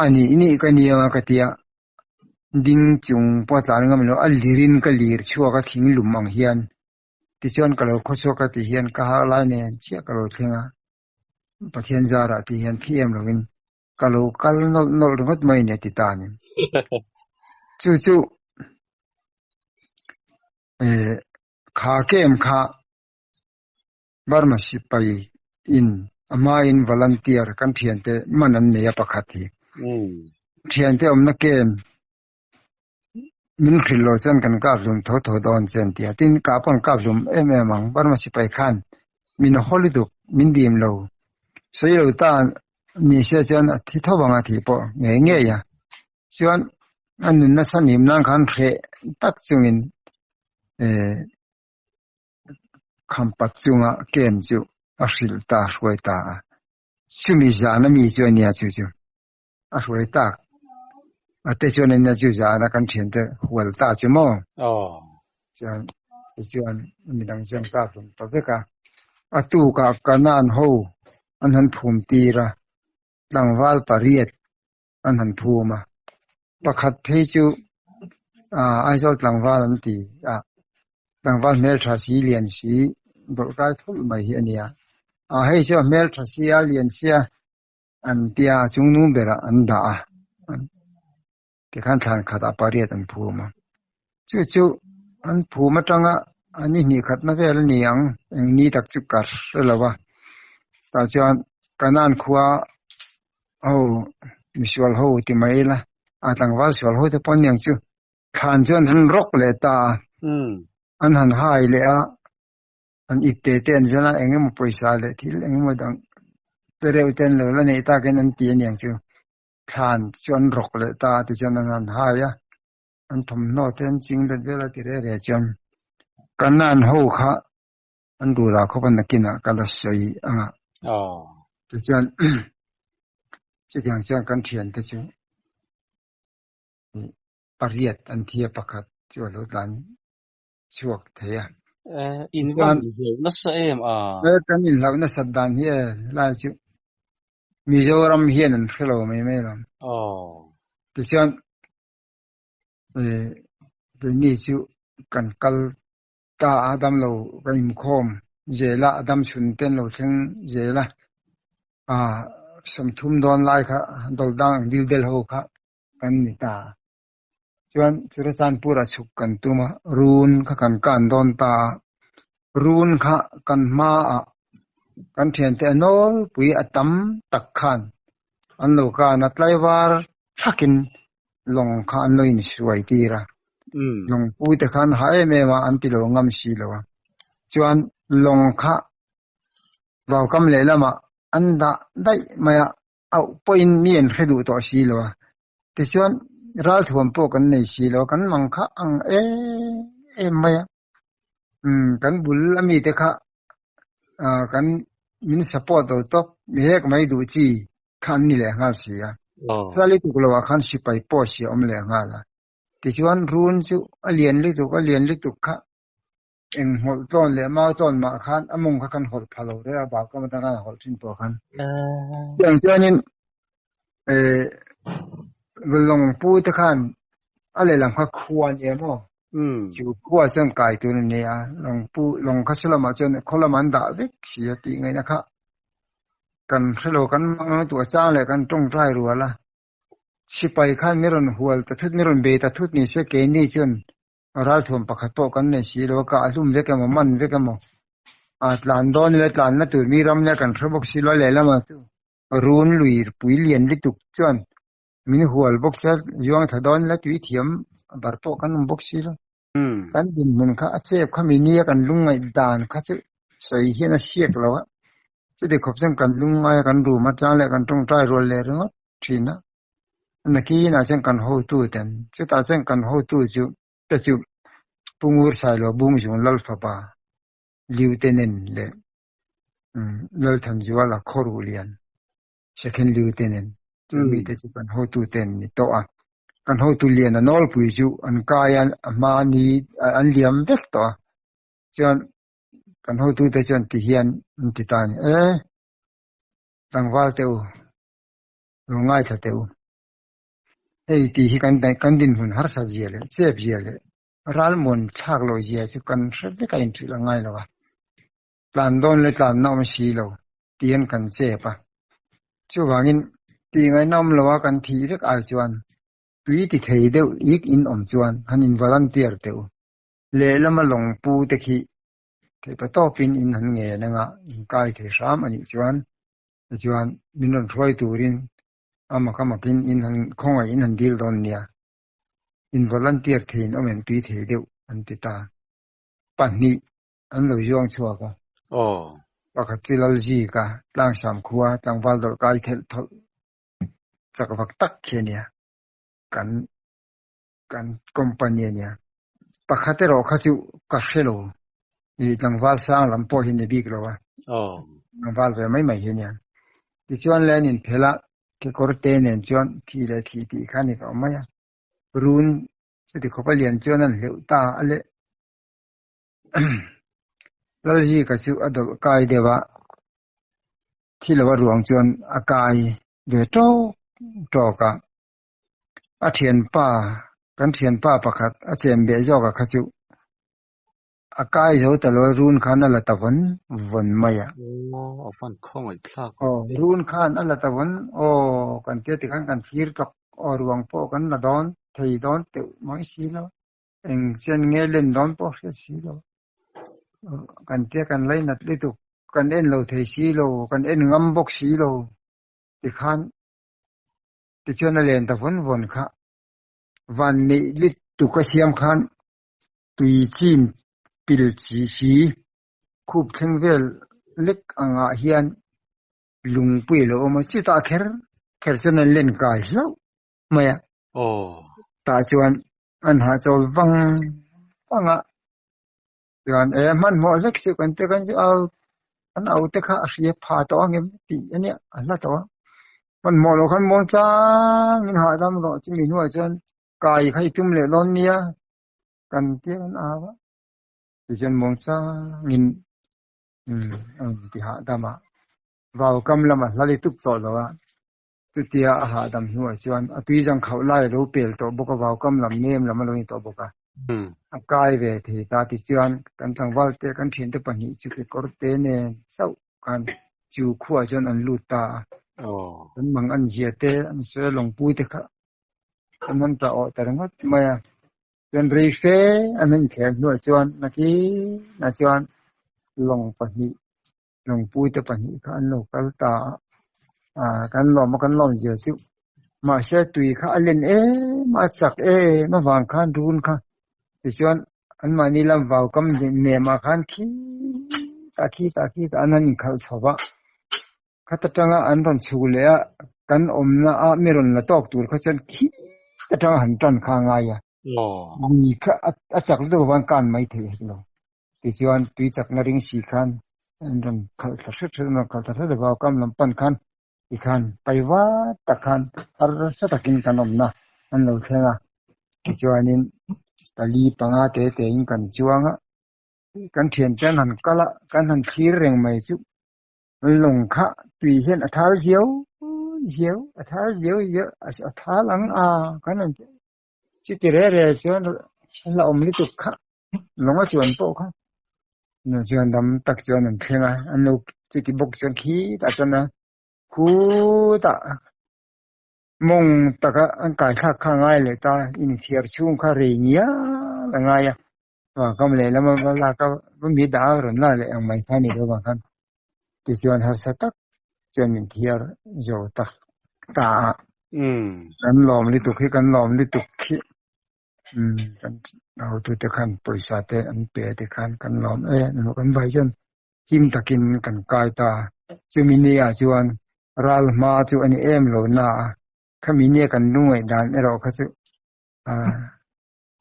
a nih nih ka nia ka tia, ding chung pawh a tlan ngam lo, a lirin ka lir chhuak a thing lum ang hian, tichuan ka lo khaw chhuak a ti hian ka hak lai nen chiah ka lo thleng a, Pathian zarah ti hian thi em lovin ka lo kal nawlh nawlh ringawt mai a ni a ti ta a ni. Chu chu kha kem kha Burma sipai in a hmain volunteer kan thiante man an nei a pakhat hi. Thiante awmna kem min hrilh lo chuan kan kap hlum tho tho dawn che an ti a. Tin, kah pawh an kap hlum em em ang. Burma sipai khan min haw lutuk, min dim lo. Sawi lo ta ni se chuan a thi tho ang a tih pawh ngei ngei a. Chuan a nunna chhanhim nan khan hreh tak chungin Khampat chunga kem chu a hrilh ta, a hruai ta a. Chumi zan a mi chu a nia chu chu a hruai tak. A te chuan a nia chu zan a kan thiante hual ta chu maw? Chuan tichuan midang chuan kap hlum ta vek a. A tukah Kanan ho an han phum tir a, tlangval pariat an han phum a. Pakhat phei chu Aizawl tlangval an ti a, tlangval hmeltha si lian si dawlh kai thulh mai hi a ni a. Hei chu a hmeltha si a, lian si a an tia a chung nu berah an dah a. Tikhan thlan khatah pariat an phum a. Chu chu an phum atanga a ni hnih khatna vel a ni ang, eng ni tak chu ka hre lo a. Tah chuan Kanan khua ho misual ho ti mai ila, a tlangval sual ho te pawh aniang chu thlan chuan an rawk leh ta a, an han hai leh a, an ip te te an zan a, eng emaw pawisa leh thil eng emaw dang te reuh te an lo la neih takin an ti aniang chu. Thlan chu an rawk leh ta a, tichuan an han hai a, an thawmhnaw te an ching let vel a ti reh reh chuan Kanan ho kha an rul ah khawp a nakinah ka la sawi ang a. Tichuan chutiang chuan kan thiante chu pariat an thi a, pakhat chu a lo tlan chhuak thei a. In van inhlauh nasa em a? Kan inhlauh nasat dan hi e lai chu Mizoram hian an hre lo mai mai lo. Tichuan keini chu kan kal ta a, damlo kan inkhawm zel a, a dam chhun te an lo thleng zel a, 30 dawn lai kha dawldang ang dil del ho kha kan ni ta a. Chuan Churachandpur ah chhuk kan tum a, run kha kan kan dawn ta a, run kha kan hma ah kan thiante a nawlpui a tam tak khan an lo kan a, tlaivar thakin lawng kha an lo insuai tir a, lawng pu te khan ha em em a an ti lo ngam si lo a, chuan lawng kha vaukam lehlamah an dah daih mai a, auh pawhin mi an hre duh tawh si lo a, tichuan ralthuam pawh kan nei si lo a, kan mang kha ang em em mai a, umm kan bul a mite kha ah kan min support lo tawp mi hek mai duh chi kha an ni leh nghal si a, hla lutuk lo ah khan sipai post hi a awm leh nghal a, tichuan run chu a lian lutuk a lian lutuk kha. Eng hawlh tlawn leh mau tlawn mah khan a mawng kha kan hawlh pha lo reng a, bak kam atanga hawlh thin pawh khan. Tiang chuanin lawng pu te khan a lehlam kha khua a ni em aw? Chu khua chuan kai tur a ni a, lawng pu lawng kha saw lamah chuan khaw lamah an dah vek si a tih ngaihna kha kan hre lo, kan mang tuah chang leh kan tawngtai rual a, sipai khan mi rawn hual ta thut, mi rawn bei ta thut ni se keini chuan Ralthuam pakhat pawh kan nei si lo a, kah a hlum vek emaw, man vek emaw A tlan dawn ila tlanna tur mi ram nia kan hre bawk si lo a lehlamah chu run lui pui lian lutuk chuan min hual bawk sia zuang tha dawn ila tui thiam a bar pawh kan awm bawk si lo. Kan dinhmun kha a chep kha mi nia kan lungngaih dan kha chu sawi hian a siak lo a, chuti khawp chuan kan lungngai a kan rum atang leh kan tawngtai rual leh ringawt thin a. Nakinah chuan kan hotu ten chutah chuan kan hotu chu te chu Pu Ngur Sailo Bungzung Lalfapa Lieutenant leh Lalthanzuala Khawruhlian Second Lieutenant chu mite chu kan hotu ten ni tawh a. Kan hotu lian a nawlpui chu an kai a, a hma ni an liam vek tawh a. Chuan kan hotute chuan ti hian an ti ta a ni, E, tlangval teh u, lo ngaithla teh u. Hei tih hi kan kan dinhmun harsa zia leh chep zia leh ralmuan thlak loh zia chu kan hre vek a inhrilh a ngai lo a. Tlan dawn leh tlan na awm si lo tihian kan chep a. Chuvangin tih ngaihna awm lo a kan thih vek ai chuan tui ti thei deuh ik in awm chuan han in volunteer teh u. Lehlama lawng pu te khi theihpa tawpin in han ngen anga in kai thei hram a nih chuan tichuan min rawn hruai turin a mak a makin in han khawngaih in han dil dawn nia. In volunteer theiin awm em tui thei deuh an ti ta. Pahnih an lo zuang chhuak a. Pakhat chu Lalzika Tlangsam khua tlangval dawlh kai thelh thawlh chak vak tak khi a nia. Kan kan company a nia. Pakhat erawh kha chu ka hre lo. Ih tlangval sang lam pawh hi ni bik lo a. Tlangval ve mai mai hi a nia. Tichuan le an inphelh a, kekawr te nen chuan thih leh thih tih kha a ni tawh mai a. Run chuti khawpa lian chuan an hleuh ta a le. Lalzika chu a dawlh kai deuh a, thi lo a ruang chuan a kai ve tawk tawk a. A thianpa, kan thianpa pakhat a chem beh zawk a kha chu a kai zo ta lo a, run khan a la ta vawn vawn mai a. Aw, a van khawngaih thlak. Aw, run khan a la ta vawn, aw, kan tia tikhan kan thlir tawk, aw, ruang pawh kan la dawn thei dawn teuh mai si lo. Eng chen nge len dawn pawh hriat si lo. Kan tia kan lainat lutuk, kan en lo thei si lo, kan en ngam bawk si lo tikhan tichuan a len ta vawn vawn kha. Van neih lutuk a siam khan tui chim pil chi si khup thleng vel lek angah hian lungpui a lo awm a, chutah kher kher chuan an len kai hlauh mai a. Tah chuan an hahchawl vang vang a, chuan e hmanhmawh hlek suh kan ti kan chu au an au te kha a hria pha tawh ang em tih a nia a hla tawh a, hmanhmawh loh khan muang changin hahdam rawh chumi hnuah chuan kai kha i tum leh dawn nia kan tia kan au a, tichuan muang changin umm a rawn ti hahdam a, vau kam lamah hla li tup tawh lo a. Chutia a hahdam hnuah chuan a tui zang khauh lai a lo pel tawh bawk a, vaukam lam nem lam a lo ni tawh bawk a. A kai ve thei ta tichuan kan tlangval te kan thiante pahnih chu kekawr te nen chauh khan chu khuaah chuan an lut ta a. Kan mang an zia te an sawi a lawngpui te kha an han tah awh ta ringawt mai a. Chuan rei fe an han inthler hnuah chuan nakinah chuan lawng pahnih Lawngpui te pahnih kha an lo kal ta a, ah kan lawm a kan lawm zia chu mahse tui kha a len em a chak em avang khan run kha tichuan anmahni lam vau kam nem ah khan khi tah khi tah khi tah an han inkhalh chho va, khata tanga an rawn chhuk leh a kan awmna a mi rawn la tawk tur kha chuan khi atanga han tan kha a ngai a, mi kha a chak lutuk avang kan mai theih hek lo. Tichuan tui chakna ring si khan an rawn khalh thla hret hret an rawn khalh thla hret a vau kam lam pan khan tikhan paiva tak khan harsa takin kan awmna an lo thleng a tichuanin pali panga te te in kan chuang a kan thian te an han kal a kan han thlir reng mai chu lawng kha tui hian a thal ziau ziau a thal ziau ziau a thal ang a kan han chuti reh reh chuan a hlauhawm lutuk kha. Lawng a chuan pawh kha chuan dam tak chuan an thleng a, an lo chuti bawk chuan khitah chuan a khutah mawng taka an kai thlak kha a ngai leh ta, inthiar chhung kha rei ngial a ngai a, vangkam lehlam a va lak a Mi dah a rawn la leh ang mai kha a nih loh vang khan tichuan harsa tak chuan min thiar zo ta ta a. Kan lawm lutuk hi kan lawm lutuk hi kan hotute khan pawisa te an pe te khan kan lawm em em a kan vai chuan him takin kan kai ta a. Chumi ni ah chuan ral hma chu a ni em lo na a, khami nia kan lungaih dan erawh kha chu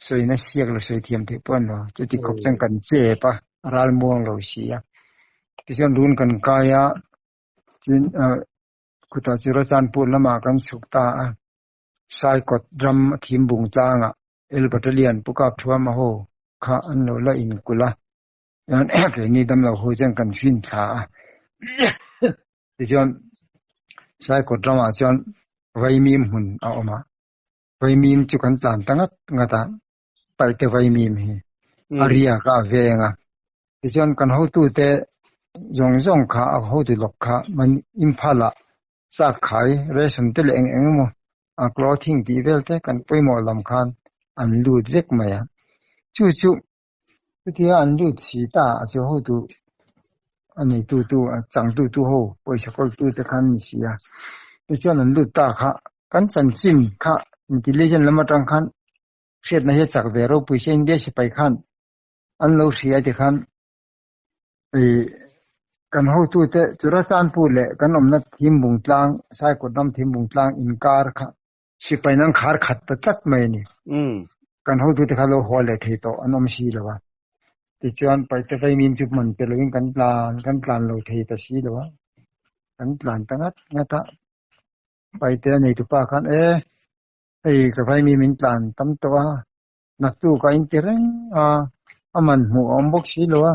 Sawina siak lo sawi thiam theih pawh an lo. Chuti khawp chuan kan chep a, ral muang lo si a. Tichuan run kan kai a, tin khutah chu Rachanpur lamah kan chhuk ta a. Saikawt ram a thim bung tlangah El Battalion Pu Kap Thuama ho kha an lo la inkulh a. Chuan keini damlo ho chuan kan fin thla a. Tichuan Saikawt ramah chuan Vaimim hmun a awm a. Vaimim chu kan tlan ta ngat ngat a, paihte vaimim hi a riak a, a veng a. Tichuan kan hotute zawng zawng kha a hotu lawk kha Imphal ah chak khai ration te leh eng eng emaw a clothing tih vel te kan pawimawh lam khan an lut vek mai a. Chu chu chutia an lut si ta a chu hotu a neitu tu a changtu tu ho pawisa kawltu te khan ni si a. Tichuan an lut ta kha Kan chanchin kha intelligent lam atang khan hriatna hi a chak ve ropui se India sipai khan an lo hria ti khan ih kan hotute Churachandpur leh kan awmna Thimbung tlang Saikawt ram Thimbung tlang inkar kha sipai nan khar khat ta tlat mai a ni. Kan hotute kha lo haw leh thei tawh an awm si lo a. Tichuan paite vaimim chu man pe loin kan tlan kan tlan lo thei ta si lo a. Kan tlan ta ngat ngat a. Paite a nei tupa khan e hei ka vaimi min tlan tam tawh a, naktuk a inti reng a, a man hmuh a awm bawk si lo a,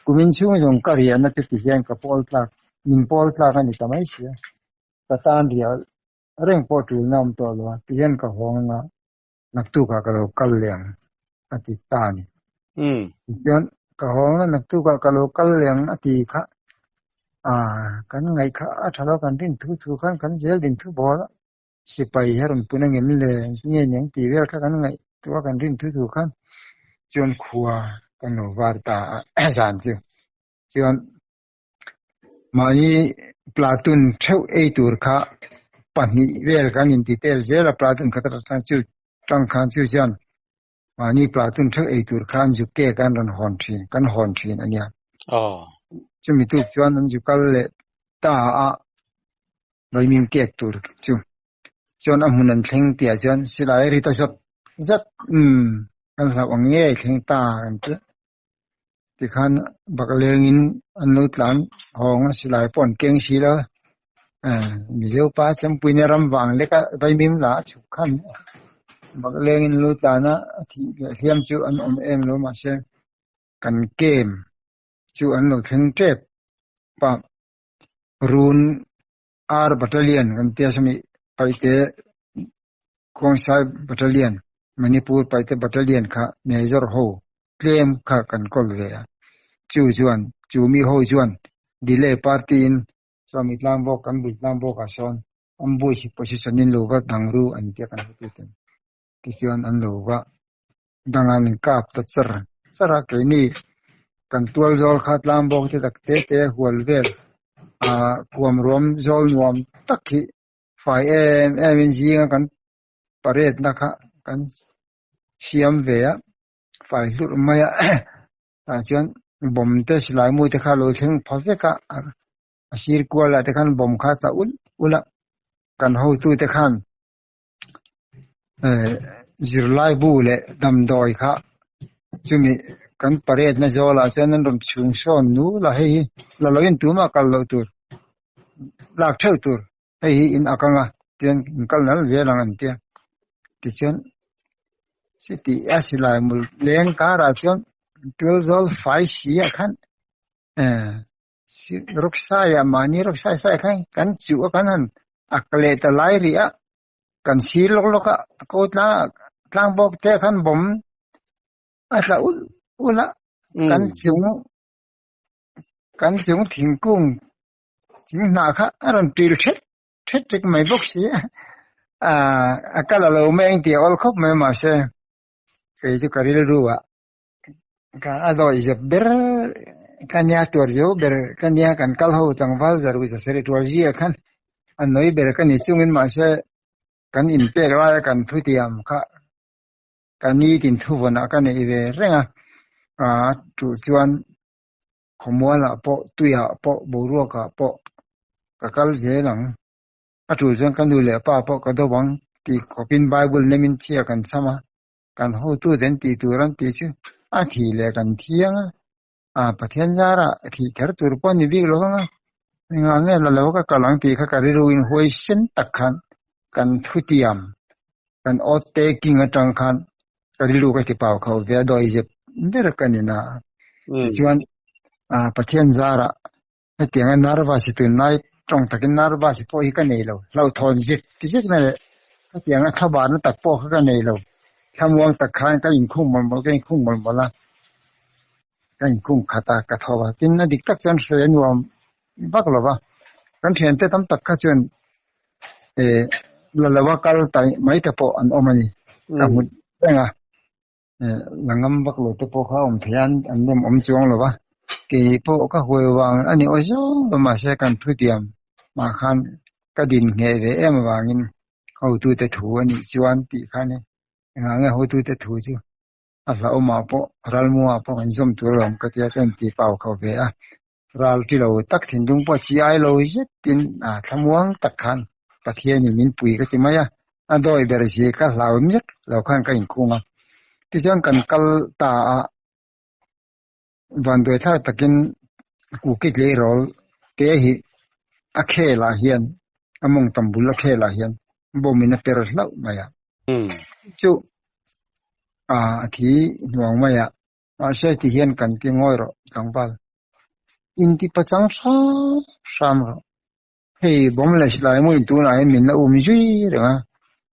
kumin chhung zawng ka riahna chu ti hian ka pawl tlak, min pawl tlak a ni ta mai si a, ka tan riah reng pawh tulna a awm tawh lo a, ti hian ka hawng anga naktukah ka lo kal leh ang a ti ta a ni. Tichuan ka hawng a naktukah ka lo kal leh ang a ti kha kan ngaih kha a tha lo kan rin thu thu khan kan zel din thu bawl a, sipai hi a rawn pun angem le nge ni ang tih vel kha kan ngaih tu a kan rin thu thu khan chuan khua kan lo var ta a zan chu chuan Mahni platoon theuh ei tur kha pahnih vel kan inti tel zel a, platoon khat atang chu tang khan chu chuan mahni platoon theuh ei tur kha an zu cake an rawn hawn thin, kan hawn thin a nia. Chumi tuk chuan an zu kal leh ta a, Vaimim cake tur chu chuan a hmun an thleng tihah chuan silai a ri ta zawt zawt, umm kan hlauh ang ngei thleng ta kan ti. Tikhan bak lengin an lo tlan hawng a, silai pawh an keng si lo. Mizo pa Chempuina ram vang lek a vaimim la a chhuk khan bak lengin an lo tlan a, a thih leh hliam chu an awm em lo mahse kan kem chu an lo thleng tep a. Run R Battalion kan tia sawmi Paite Khuangsai Battalion, Manipur Paite Battalion kha Major ho tlem kha kan kawl ve a. Chu chuan, chu mi ho chuan delay party in sawmi tlangbawk kan bul tlangbawk ah sawn ambush position in lo va dang ru an tia kan hotu ten. Tichuan an lo va dang an kap ta char char a, keini kan tual zawl kha tlangbawk te tak te te hual vel ah kuam ruam zawl nuam tak hi fai em em in zinga kan parade na kha kan siam ve a, fai hlurh mai a tah chuan bomb te silai mu te kha lo thleng pha vek a, a sir kual ah te khan bomb kha a tla ulh ulh a, kan hotu te khan zirlai bu leh damdawi kha chumi kan parade na zawl ah chuan an rawn chhung sawn nul a hei hi la lo in tumah kal loh tur lak theuh tur hei hi in ak anga tichuan in kal nal zel ang an tia tichuan chuti a silai mul leng karah chuan tual zawl fai si ah khan Rawksai ah mahni rawksai sai khan kan chuh a kan han ak leh ta lai rih a kan sir lawk lawk a ko tlang ah tlang bawk te khan bawm a tla ulh ulh a kan chung kan chung thingkung thing hnah kha a rawn ṭil ṭhet ṭhet ṭek mai bawk si a a kal a lo mai ang tih a awl khawp mai mahse kei chu ka rilru ah. Ka a dawi zep ber ka nia tuar zo ber ka nia kan kal ho tlangval zaru zasarih tuar zia khan a nawi ber ka ni chungin mahse kan inpek laia kan thutiam kha ka nitin thuvawnah ka neih ve reng a, a tuh chuan khawmualah pawh tuiah pawh boruakah pawh ka kal zel ang. A tul chuan ka nu leh pa pawh ka do ang tih khawpin Bible nemin chhia kan chham a, kan hotu den tih tur an tih chu a thih leh kan thiang a, a Pathian zarah thih kher tur pawh a ni bik lo vang a, engah nge la lo ka kal ang tih kha ka rilru in huaisen tak khan kan thutiam kan oath taking atang khan ka rilru ka ti pau khauh ve a, dawi zep ber ka ni na. Tichuan Pathian zarah Hetianga nervous hi tunlai tawng takin nervous hi pawh hi ka nei lo. Hlauhthawn zek zek na leh hetianga thlabarna tak pawh kha ka nei lo. Thlamuang tak khan ka inkhung mawlh mawlh ka inkhung mawlh mawlh a, ka inkhung khat a, ka tho a. Tin, a dik tak chuan hruai a nuam vak lo va, kan thiante tam tak kha chuan eh la lo a kal ta mai te pawh an awm a ni. Ka hmu reng a. La ngam vak lo te pawh kha a awm thei a, an nem awm chuang lo va, kei pawh ka huai vang a ni aw zawng lo mahse kan thutiam mah khan ka din ngheh ve em avangin hotute thu a nih chuan tih kha ni engah nge hotute thu chu a hlauhawmah pawh ralmuangah pawh kan zawm tur alawm ka tia chuan ti pau kho ve a, ral ti lo tak thinlung pawh chi ai lo zetin a thlamuang tak khan Pathianin min pui ka ti mai a, a dawi ber si ka hlau miak lo khan ka inkhung a. Tichuan kan kal ta a, vanduai thlak takin kuki tleirawl te hi a khel ah hian a mawng tam bul a khel ah hian bomb in a per hlauh mai a. Chu a thi hnuang mai a. Mahse ti hian kan ti ngawi rawh tlangval. Inti pachang hram hram rawh. Hei bawm leh silai muin tunah hian min la um zui reng a,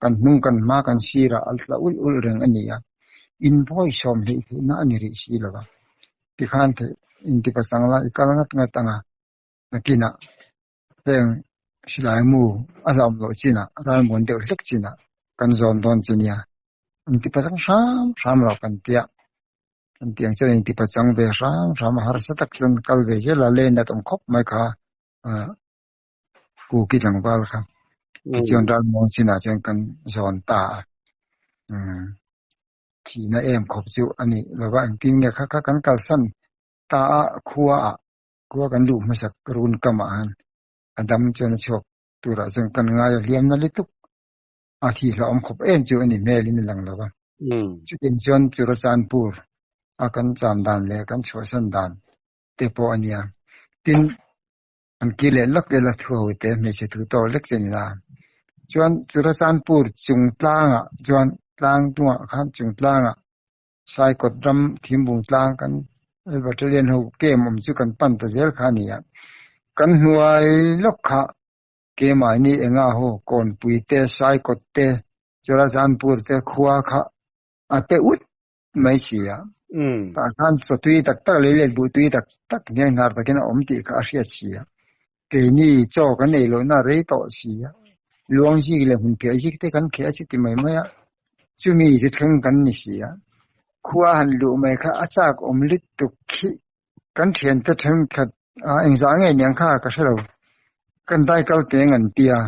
kan hnung kan hma kan sirah a tla ulh ulh reng a ni a, in vawi sawm hleih theihna a ni rih si lo va. Tikhan theih inti pachang la i kal ngat ngat ang a, nakinah heng silai mu a hlauhawm loh chinah ralmuan deuh hlek chinah kan zawn dawn che nia. Inti pachang hram hram rawh kan tia. Kan tiang chuan inti pachang ve hram hram a harsa tak chuan kal ve zel a, lane a tam khawp mai kha. Kuki tlangval kha tichuan ralmuang chinah chuan kan zawn ta a thihna em khawp chu a nih lova engtin nge kha kha kan kalsan ta a khua ah khua kan luh hmasak run kamah khan a dam chuan a chhuak turah chuan kan ngai a hliam na lutuk a thih hlauhawm khawp em chu a ni hmelin a lang lova chutiang chuan Churachandpur a kan cham dan leh kan chhuahsan dan te pawh a nia. Tin, an kir leh lawk leh la thu ho te hmeichhe thu tawk lek che ni la. Chuan Churachandpur chung tlangah chuan tlang tungah khan chung tlangah Saikawt ram Thimbung tlang kan Battalion ho camp awm chu kan pan ta zel kha a ni a. Kan hnuai lawk kha keimahni enga ho Kawnpui te, Saikawt te, Churachandpur te khua kha a pe ut mai si a. Tah khan chaw tui tak tak lei let buh tui tak tak hniang hnar takin a awm tih kha a hriat si a. Keini chaw kan ei lohna a rei tawh si a. Luang zik leh hmun phiah zik te kan kheh a chuti mai mai a. Chumi chu thleng kan ni si a. Khua han luh mai kha a chak awm lutuk khi kan thiante thenkhat a engzah nge niang kha ka hre lo. Kan dai kal teng an tia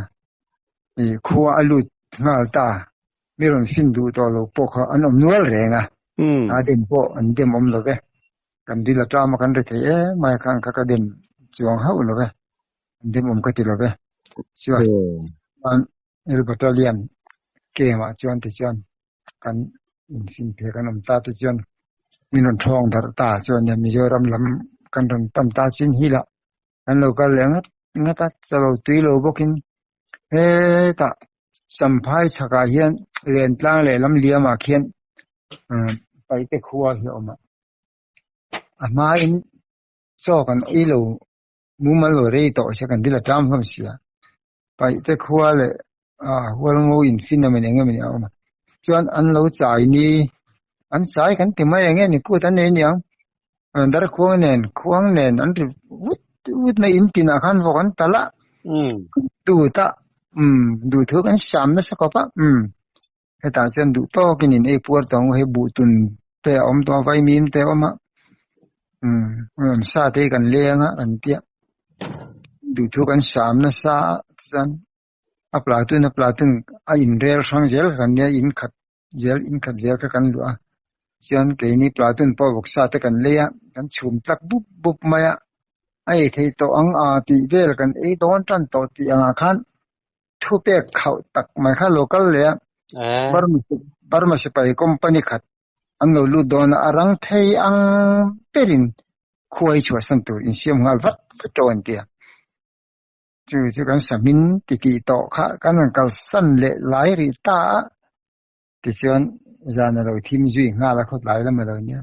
khua a lut nghal ta. Mi rawn fin duh tawh lo pawh kha an awm nual reng a, a dem pawh an dem awm lo ve. Kan ril aṭam a kan ri thei em mai a khan kha ka dem chuang hauh lo ve, an dem awm ka ti lo ve. Chuan El Battalion camp ah chuan tichuan kan infin pheh kan awm ta tichuan min rawn thawng darh ta chuan Mizoram lam kan rawn pan ta chin hi lah kan lo kal leh ngat ngat a, chalo tui lo bawkin hetah Champhai chhakah hian Lentlang leh Lamliamah khian Paihte khua hi a awm a, a hmain chaw kan ei lo mumal lo rei tawh sia kan dil a ṭam hlawm sia. Paihte khua leh Hualngo infin emaw ni eng emaw ni a awm a, chuan an lo chai ni, an chai kan ti mai eng nge ni kut an nei aniang, Darkhuang nen khuang nen an ri vut vut mai in tinah khan vawk an talh a, dut a, umm duh thu kan sam nasa khawp a, umm hetah chuan duh tawkin in ei puar tawh ang u hei buhtun. Te a awm tawh a, vaimim te a awm a, umm rawn sa te hi kan leng a kan tia duhthu kan sam nasa a tichuan a platoon a platoon a inrel hrang zel kha kan nia in khat zel in khat zel kha kan luah a chuan keini platoon pawh vawksa te kan lei a kan chhum tlak bup bup mai a a ei theih tawh ang a tih vel kan ei dawn tan tawh tih angah khan thupek khauh tak mai kha lo kal leh a Burma Burma sipai company khat an lo lut dawn a a rang thei ang berin khua hi chhuahsan tur insiam nghal vat vat tawh an ti a chu chu kan sahmin ti tih tawh kha kan rawn kalsan leh lai rih ta a tichuan zan a lo thim zui nghal a khawtlai lam a lo nia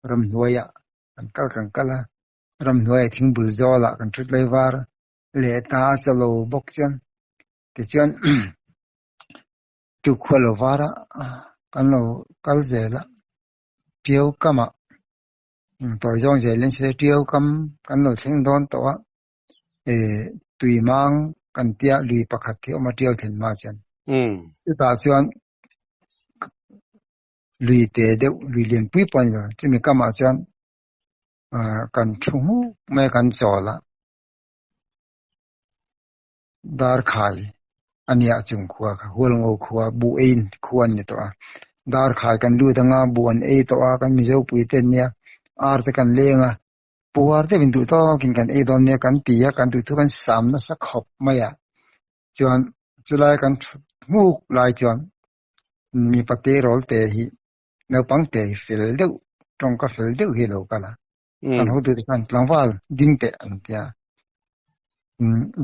ramhnuaiah kan kal kan kal a ramhnuaiah thingbul zawlah kan thut lai var a. Leh ta a chaw lo bawk chuan tichuan tukhuah lo var a kan lo kal zel a tiau kamah tawi zawng zelin se tiau kam kan lo thleng dawn tawh a eh tui mang kan tia lui pakhat hi a awm a tiau thlen hma chuan chutah chuan lui te deuh lui lian pui pawh a ni lo chumi kamah chuan ah kan thu hmuk mai a kan chawl a. Darkhai a nia chung khua kha Hualngo khua buh ei khua an ni tawh a Darkhai kan lut anga buh an ei tawh a kan Mizo pui te an nia ar te kan leng a puar deuh in duh tawkin kan ei dawn nia kan ti a kan duh thu kan sam nasa khawp mai a chuan chulai kan thut hmuk lai chuan mipa tirawl te hi naupang te hi fel deuh tawngka fel deuh hi a lo kal a. Kan hotute khan tlangval ding teh an ti a,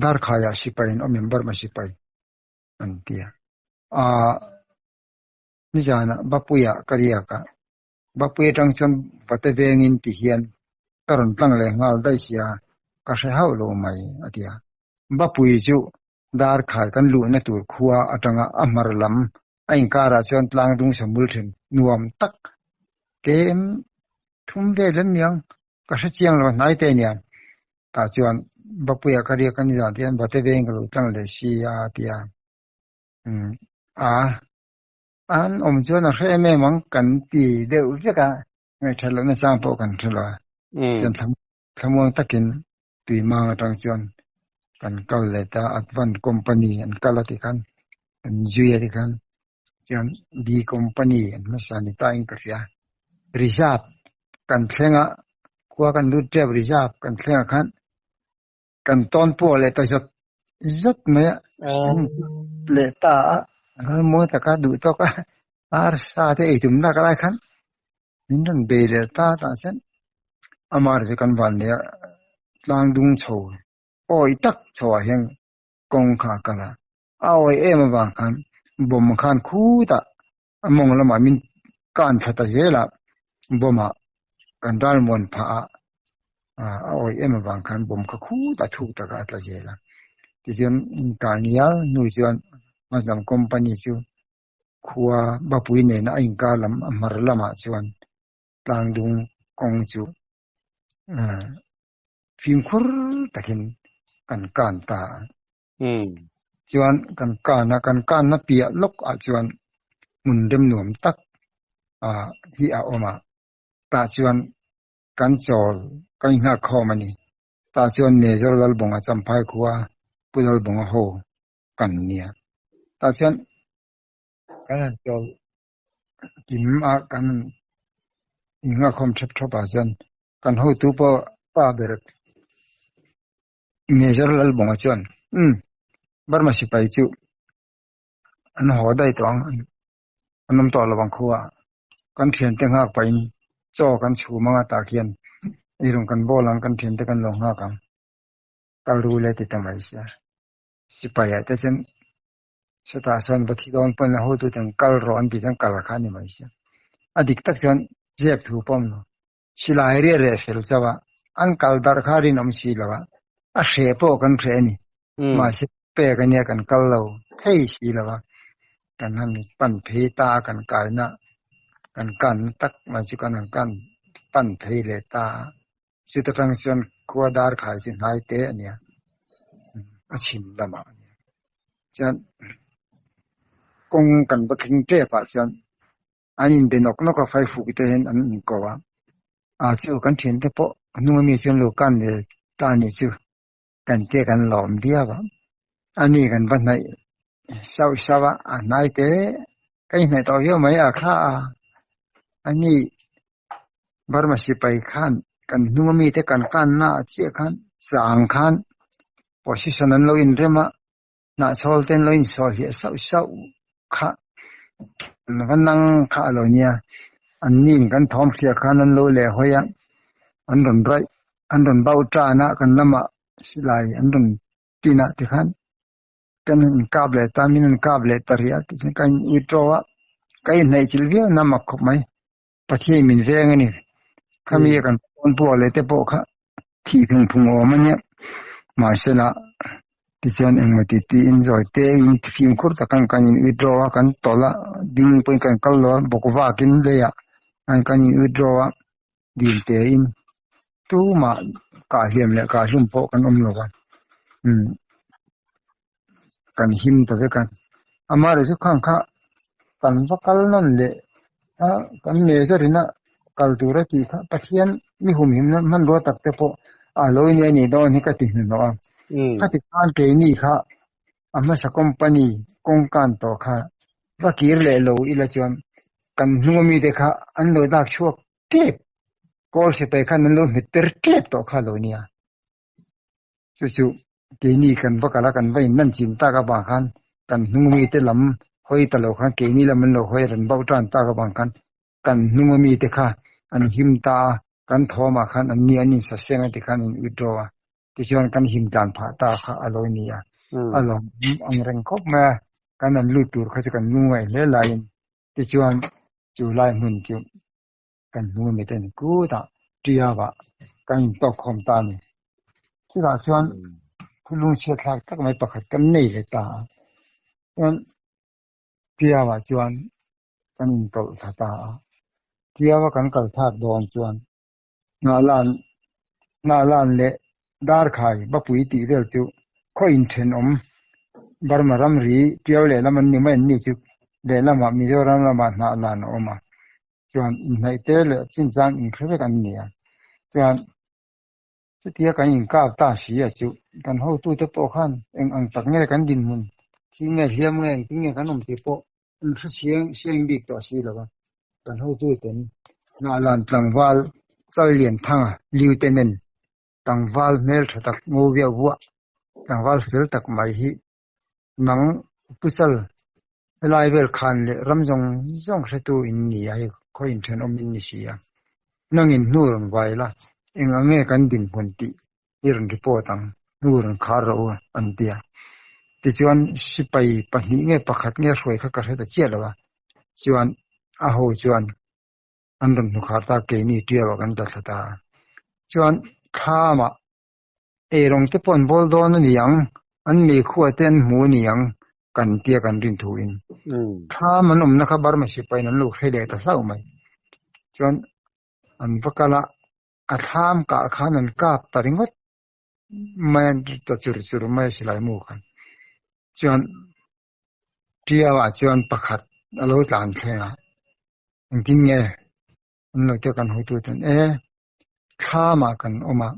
Darkhaiah sipai an awm em Burma sipai an ti a. Aaa nizanah Bapuiah ka riak a, Bapui atang chuan vate vengin ti hian ka rawn tlang leh nghal daih sia ka hre hauh lo mai a ti a. Bapui chu Darkhai kan luhna tur khua atanga a hmar lam a inkarah chuan tlang dung samul then nuam tak kem thum vel em niang ka hre chiang lo hnai te ania tah chuan Bapuia ka riak a ni zan tihian Bate veng ka lo tlang leh si a tia umm a an awm chuan a hre em em ang kan ti deuh vek a ngaihthat lohna chang pawh kan hre lo a chuan thlamuang takin tui mang atang chuan kan kal leh ta Advan company an kal a tikhan an zui a tikhan chuan D company an hmasa ni ta in ka hria reserve kan thleng a khua kan lut tep reserve kan thleng ah khan kan tawn pawh leh ta zawt zawt mai a leh ta a mawi taka duh tawk a arsa te ei tum lak lai khan min rawn bei leh ta tah chuan amah chu kan van leh a tlang dung chho awi tak chho ah hian kawng kha a kal a a awi em avang khan bawm khan khutah a mawng lamah min kan thla ta zel a bawm ah kan ral muan phah a a awi em avang khan bawm kha khutah thuk takah a tla zel a tichuan inkai ngial hnu chuan hmalam company chu khua Bapui nena a inkar lam a hmar lamah chuan tlangdung kawng chu fimkhur takin kan kan ta a. Chuan kan kan a, kan kanna piah lawk ah chuan hmun rem nuam tak hi a awm a, tah chuan kan chawl kan inghak khawm a ni. Tah chuan Major Lalbawnga Champhai khua Pu Lalbawnga ho kan nia. Tah chuan kan han chawl kim a, kan han inghak khawm thep thep ah chuan kan hotu pawh pa ber Major Lalbawnga chuan umm Burma sipai chu an haw daih tawh ang an awm tawh lo ang khua kan thiante nghak pahin chaw kan chhum anga tah khian eirawng kan bawl ang kan thiante kan lo nghak ang kal ru le ti ta mai sia sipai ah te chuan sawtah sawn va thi dawn pawn a hotu ten kal rawh an tih chuan kal kha a ni mai sia a dik tak chuan zep thu pawh a awm lo. Silai riah reh fel chauh a, an kal darh kha rinawm si lo a, a hreh pawh kan hreh a ni. Mahse pek a nia kan kal lo thei si lo a, kan han pan phei ta a, kan kaina kan kanna tak mai chu kan han kan pan phei leh ta a, chuta tang chuan khua dar khai chu hnai te a nia, a chhim lamah a nia. Chuan kawng kan va thleng tep ah chuan. An inbe nawk nawk a, faifuk te hian an inko a. A chu kan thiante pawh hnung ami chuan lo kan ve ta a nih chu kan tia kan lawm viau a. Ani kan va hnaih sauh sauh a, a hnai te ka inhnaih tawh viau mai a kha a. Ani Burma sipai khan kan hnung ami te kan kanna ah chiah khan chang khan position an lo inrem a. Hnahchhawl te an lo insawi hliah sauh sauh kha an va nang kha a lo nia. An nin kan thawm hriah khan an lo leh hawi a, an rawn raih, an rawn bauh tan a, kan lamah silai an rawn tin ah tikhan kan inkap leh ta, min an kap leh ta rih a tikhan ka in withdraw a, ka inhnaih chilh viau na mak khawp mai. Pathian min veng a ni. Khami kan pawn puak leh te pawh kha thih phung phung awm a nia. Mahsela tichuan engmaw ti tiin zawi te in fimkhur takin kan in withdraw a, kan tawlh a, ding pawhin kan kal lo a, bawk vakin leiah kan in withdraw a, dil te in tumah kah hliam leh kah hlum pawh kan awm lo va. Umm kan him ta vek a. Amaherawhchu khang kha kan va kal nawn leh a, kan major ina kal tur a tih kha Pathian mi humhimna hmanrua tak te pawh a lo in a nih dawn hi ka ti hnuhnawh a. Khati khan keini kha a hmasa company kawngkan tawh kha va kir leh lo ila chuan kan hnung ami te kha an lo dak chhuak tep, kawl sipai khan an lo hmet per tep tawh kha a lo nia. Chu chu keini kan va kal a, kan va in lan chin tak avang khan kan hnung mite lam hawi ta lo khan keini lam an lo hawi a rawn bauh tan tak avang khan kan hnung mite kha an him ta a, kan thawmah khan an ni an insaseng a tikhan an withdraw a, tichuan kan him tlan phah ta kha a lo ni a, a lawm ang reng khawp mai a, kan an lut tur kha chu kan lungngaih hle laiin tichuan chu lai hmun chu kan hnung miten kutah Ṭiavah kan intawk khawm ta a ni. Chutah chuan thulung chhiatthlak tak mai pakhat kan nei leh ta a. Chuan Ṭiavah chuan kan intawlh thla ta a. Ṭiava kan kal thlak dawn chuan Hnahlan Hnahlan leh Darkhai Bapui tih vel chu khaw inthenawm Burma ramri Ṭiau lehlam an ni mai an ni chu lehlamah Mizoram lamah Hnahlan a awm a. Chuan inhnaih te leh chinchang inhre vek an ni a, chuan chutia kan inkap ta si a chu kan hotute pawh khan eng ang tak nge kan dinhmun thi nge hliam nge engtin nge kan awm tih pawh an hre chiang siang bik tawh si lo va, kan hotuten Hnahlan tlangval Challianthanga Lieutenant tlangval hmeltha tak ngo viau vuah tlangval fel tak mai hi Nang Pu Chal, helai vel khan leh ram zawng zawng hretu in ni a, hei khaw inthenawm in ni si a. Nangin hnu rawn vai la, eng ang nge kan dinhmun tih i rawn report ang, hnu rawn khar rawh u an ti a. Tichuan sipai pahnih nge pakhat nge hruai kha ka hre ta chiah lo a, chuan a ho chuan an rawn hnu khar ta keini tiau ah kan tla thla ta a. Chuan thlamah Eirawng te pawh an bawl dawn a ni ang, an meikhua te an hmu a ni ang kan tia kan rin thu in. Thlam an awmna kha Burma sipain an lo hre leh ta hlauh mai. Chuan an va kal a, a thlam kah khan an kap ta ringawt mai a, ta chur chur mai a silai mu khan. Chuan Ṭiau ah chuan pakhat a lo tlan thleng a, engtin nge an lo tia kan hotu ten e thlamah kan awm a,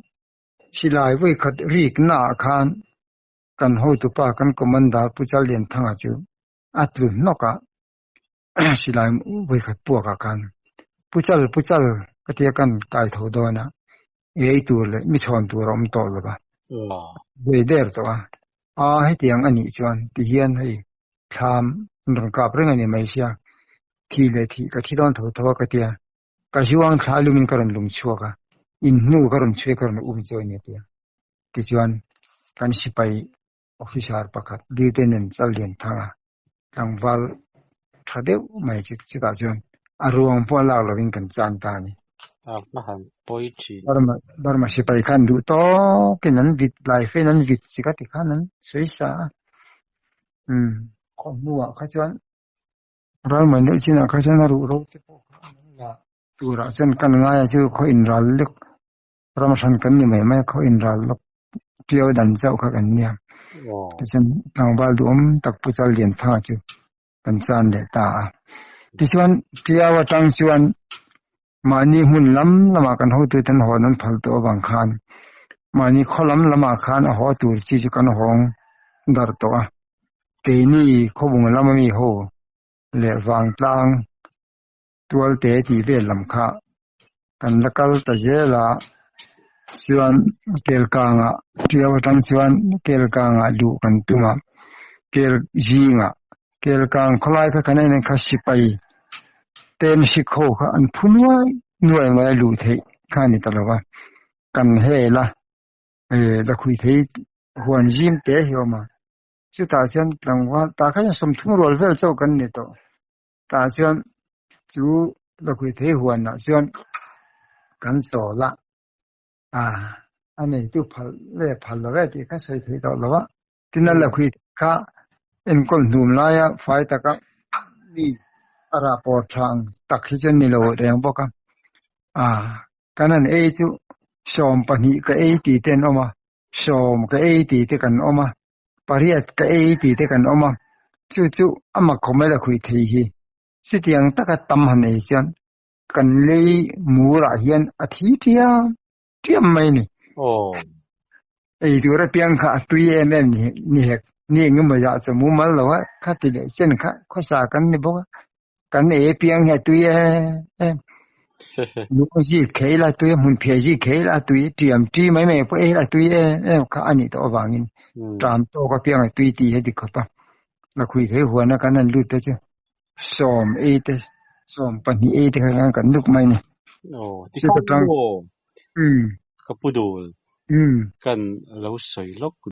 silai vawi khat rik naah khan kan hotupa kan commander Pu Challianthanga chu a tlu hnawk a, silai vawi khat puakah khan Pu Chal Pu Chal ka tia kan kai tho dawn a, ei tur leh mi chhawn tur a awm tawh lo va, vawi der tawh a, a hetiang a nih chuan tihian hei thlam an rawn kap reng a ni mai sia, thi leh thih ka thi dawn tho tho a ka tia, ka zuang thla lumin ka rawn lum chhuak a, in hnu ka rawn chhui ka rawn um chu a ni a ti a. Tichuan kan sipai officer pakhat Lieutenant Challianthanga tlangval tha deuh mai chu chutah chuan a ruang pawh a lak lovin kan chan ta a ni. A hma han pawi thin. Burma Burma sipai khan duh tawkin an vit lai fein an vit chi ka ti khan an sawi sa a. Umm khaw hnuah kha chuan Ral mai deuh chinah kha chuan a ruh ro te pawh kha an la turah chuan kan ngai a chu khaw inral lek ram hran kan ni mai mai a khaw inral lawk ṭiau dan chauh kha kan nia. Tichuan tlangval duhawm tak Pu Challianthanga chu kan chan leh ta a. Tichuan, Tiau atang chuan mahni hmun lam lamah kan hotuten hawn an phal tawh avang khan mahni khaw lam lamah khan a haw tur chi chu kan hawng darh tawh a. Keini khawbung lama mi ho leh vangtlang tualte tih vel lam kha kan la kal ta zel a, chuan Kelkangah Tiau atang chuan Kelkangah luh kan tum a, Kel zingah Kelkang khawlai kha kan en kha sipai ten sik ho kha an phu nuai nuai mai a luh theih kha a ni ta lo va, kan hel a, lakhui thei huan zim te hi a awm a, chutah chuan tlangval tah khan sawmthum rual vel chauh kan ni tawh. Tah chuan chu lakhui thei huanah chuan kan chawl a, a neitu phal leh phal lo e tih kha sawi theih tawh lo a. Tin a lakhui kha enkawl hnum laia fai taka mi a rah pawr tha ang tak hi chuan ni lo reng bawk a. Kan han ei chu 12 ka ei tih te an awm a, 10 ka ei tih te kan awm a, pariat ka ei tih te kan awm a, chu chu a mak khawp mai lakhuih thei hi. Chutiang taka tam han ei chuan kan lei murah hian a thi ṭiam ṭiam mai a ni. Ei tur apiang kha a tui em em ni hek. Ni engemaw zah chu mumal lo a, kha ti leh chen kha khawsa kan ni bawk a. Kan ei apiang hi a tui em em. Lung zi khei la tui a, hmun phiah zi khei la tui, ṭiam ṭi mai mai pawh ei la tui em em kha a nih tawh avangin ṭam tawk apiang a tui tih hi a dik khawp a. Lakhuih thei huana kan han lut te chu 10 ei te, 12 ei te kha khan kan luk mai a ni. Aw, tikhan maw? Ka pu dul. Kan lo sawi lawk.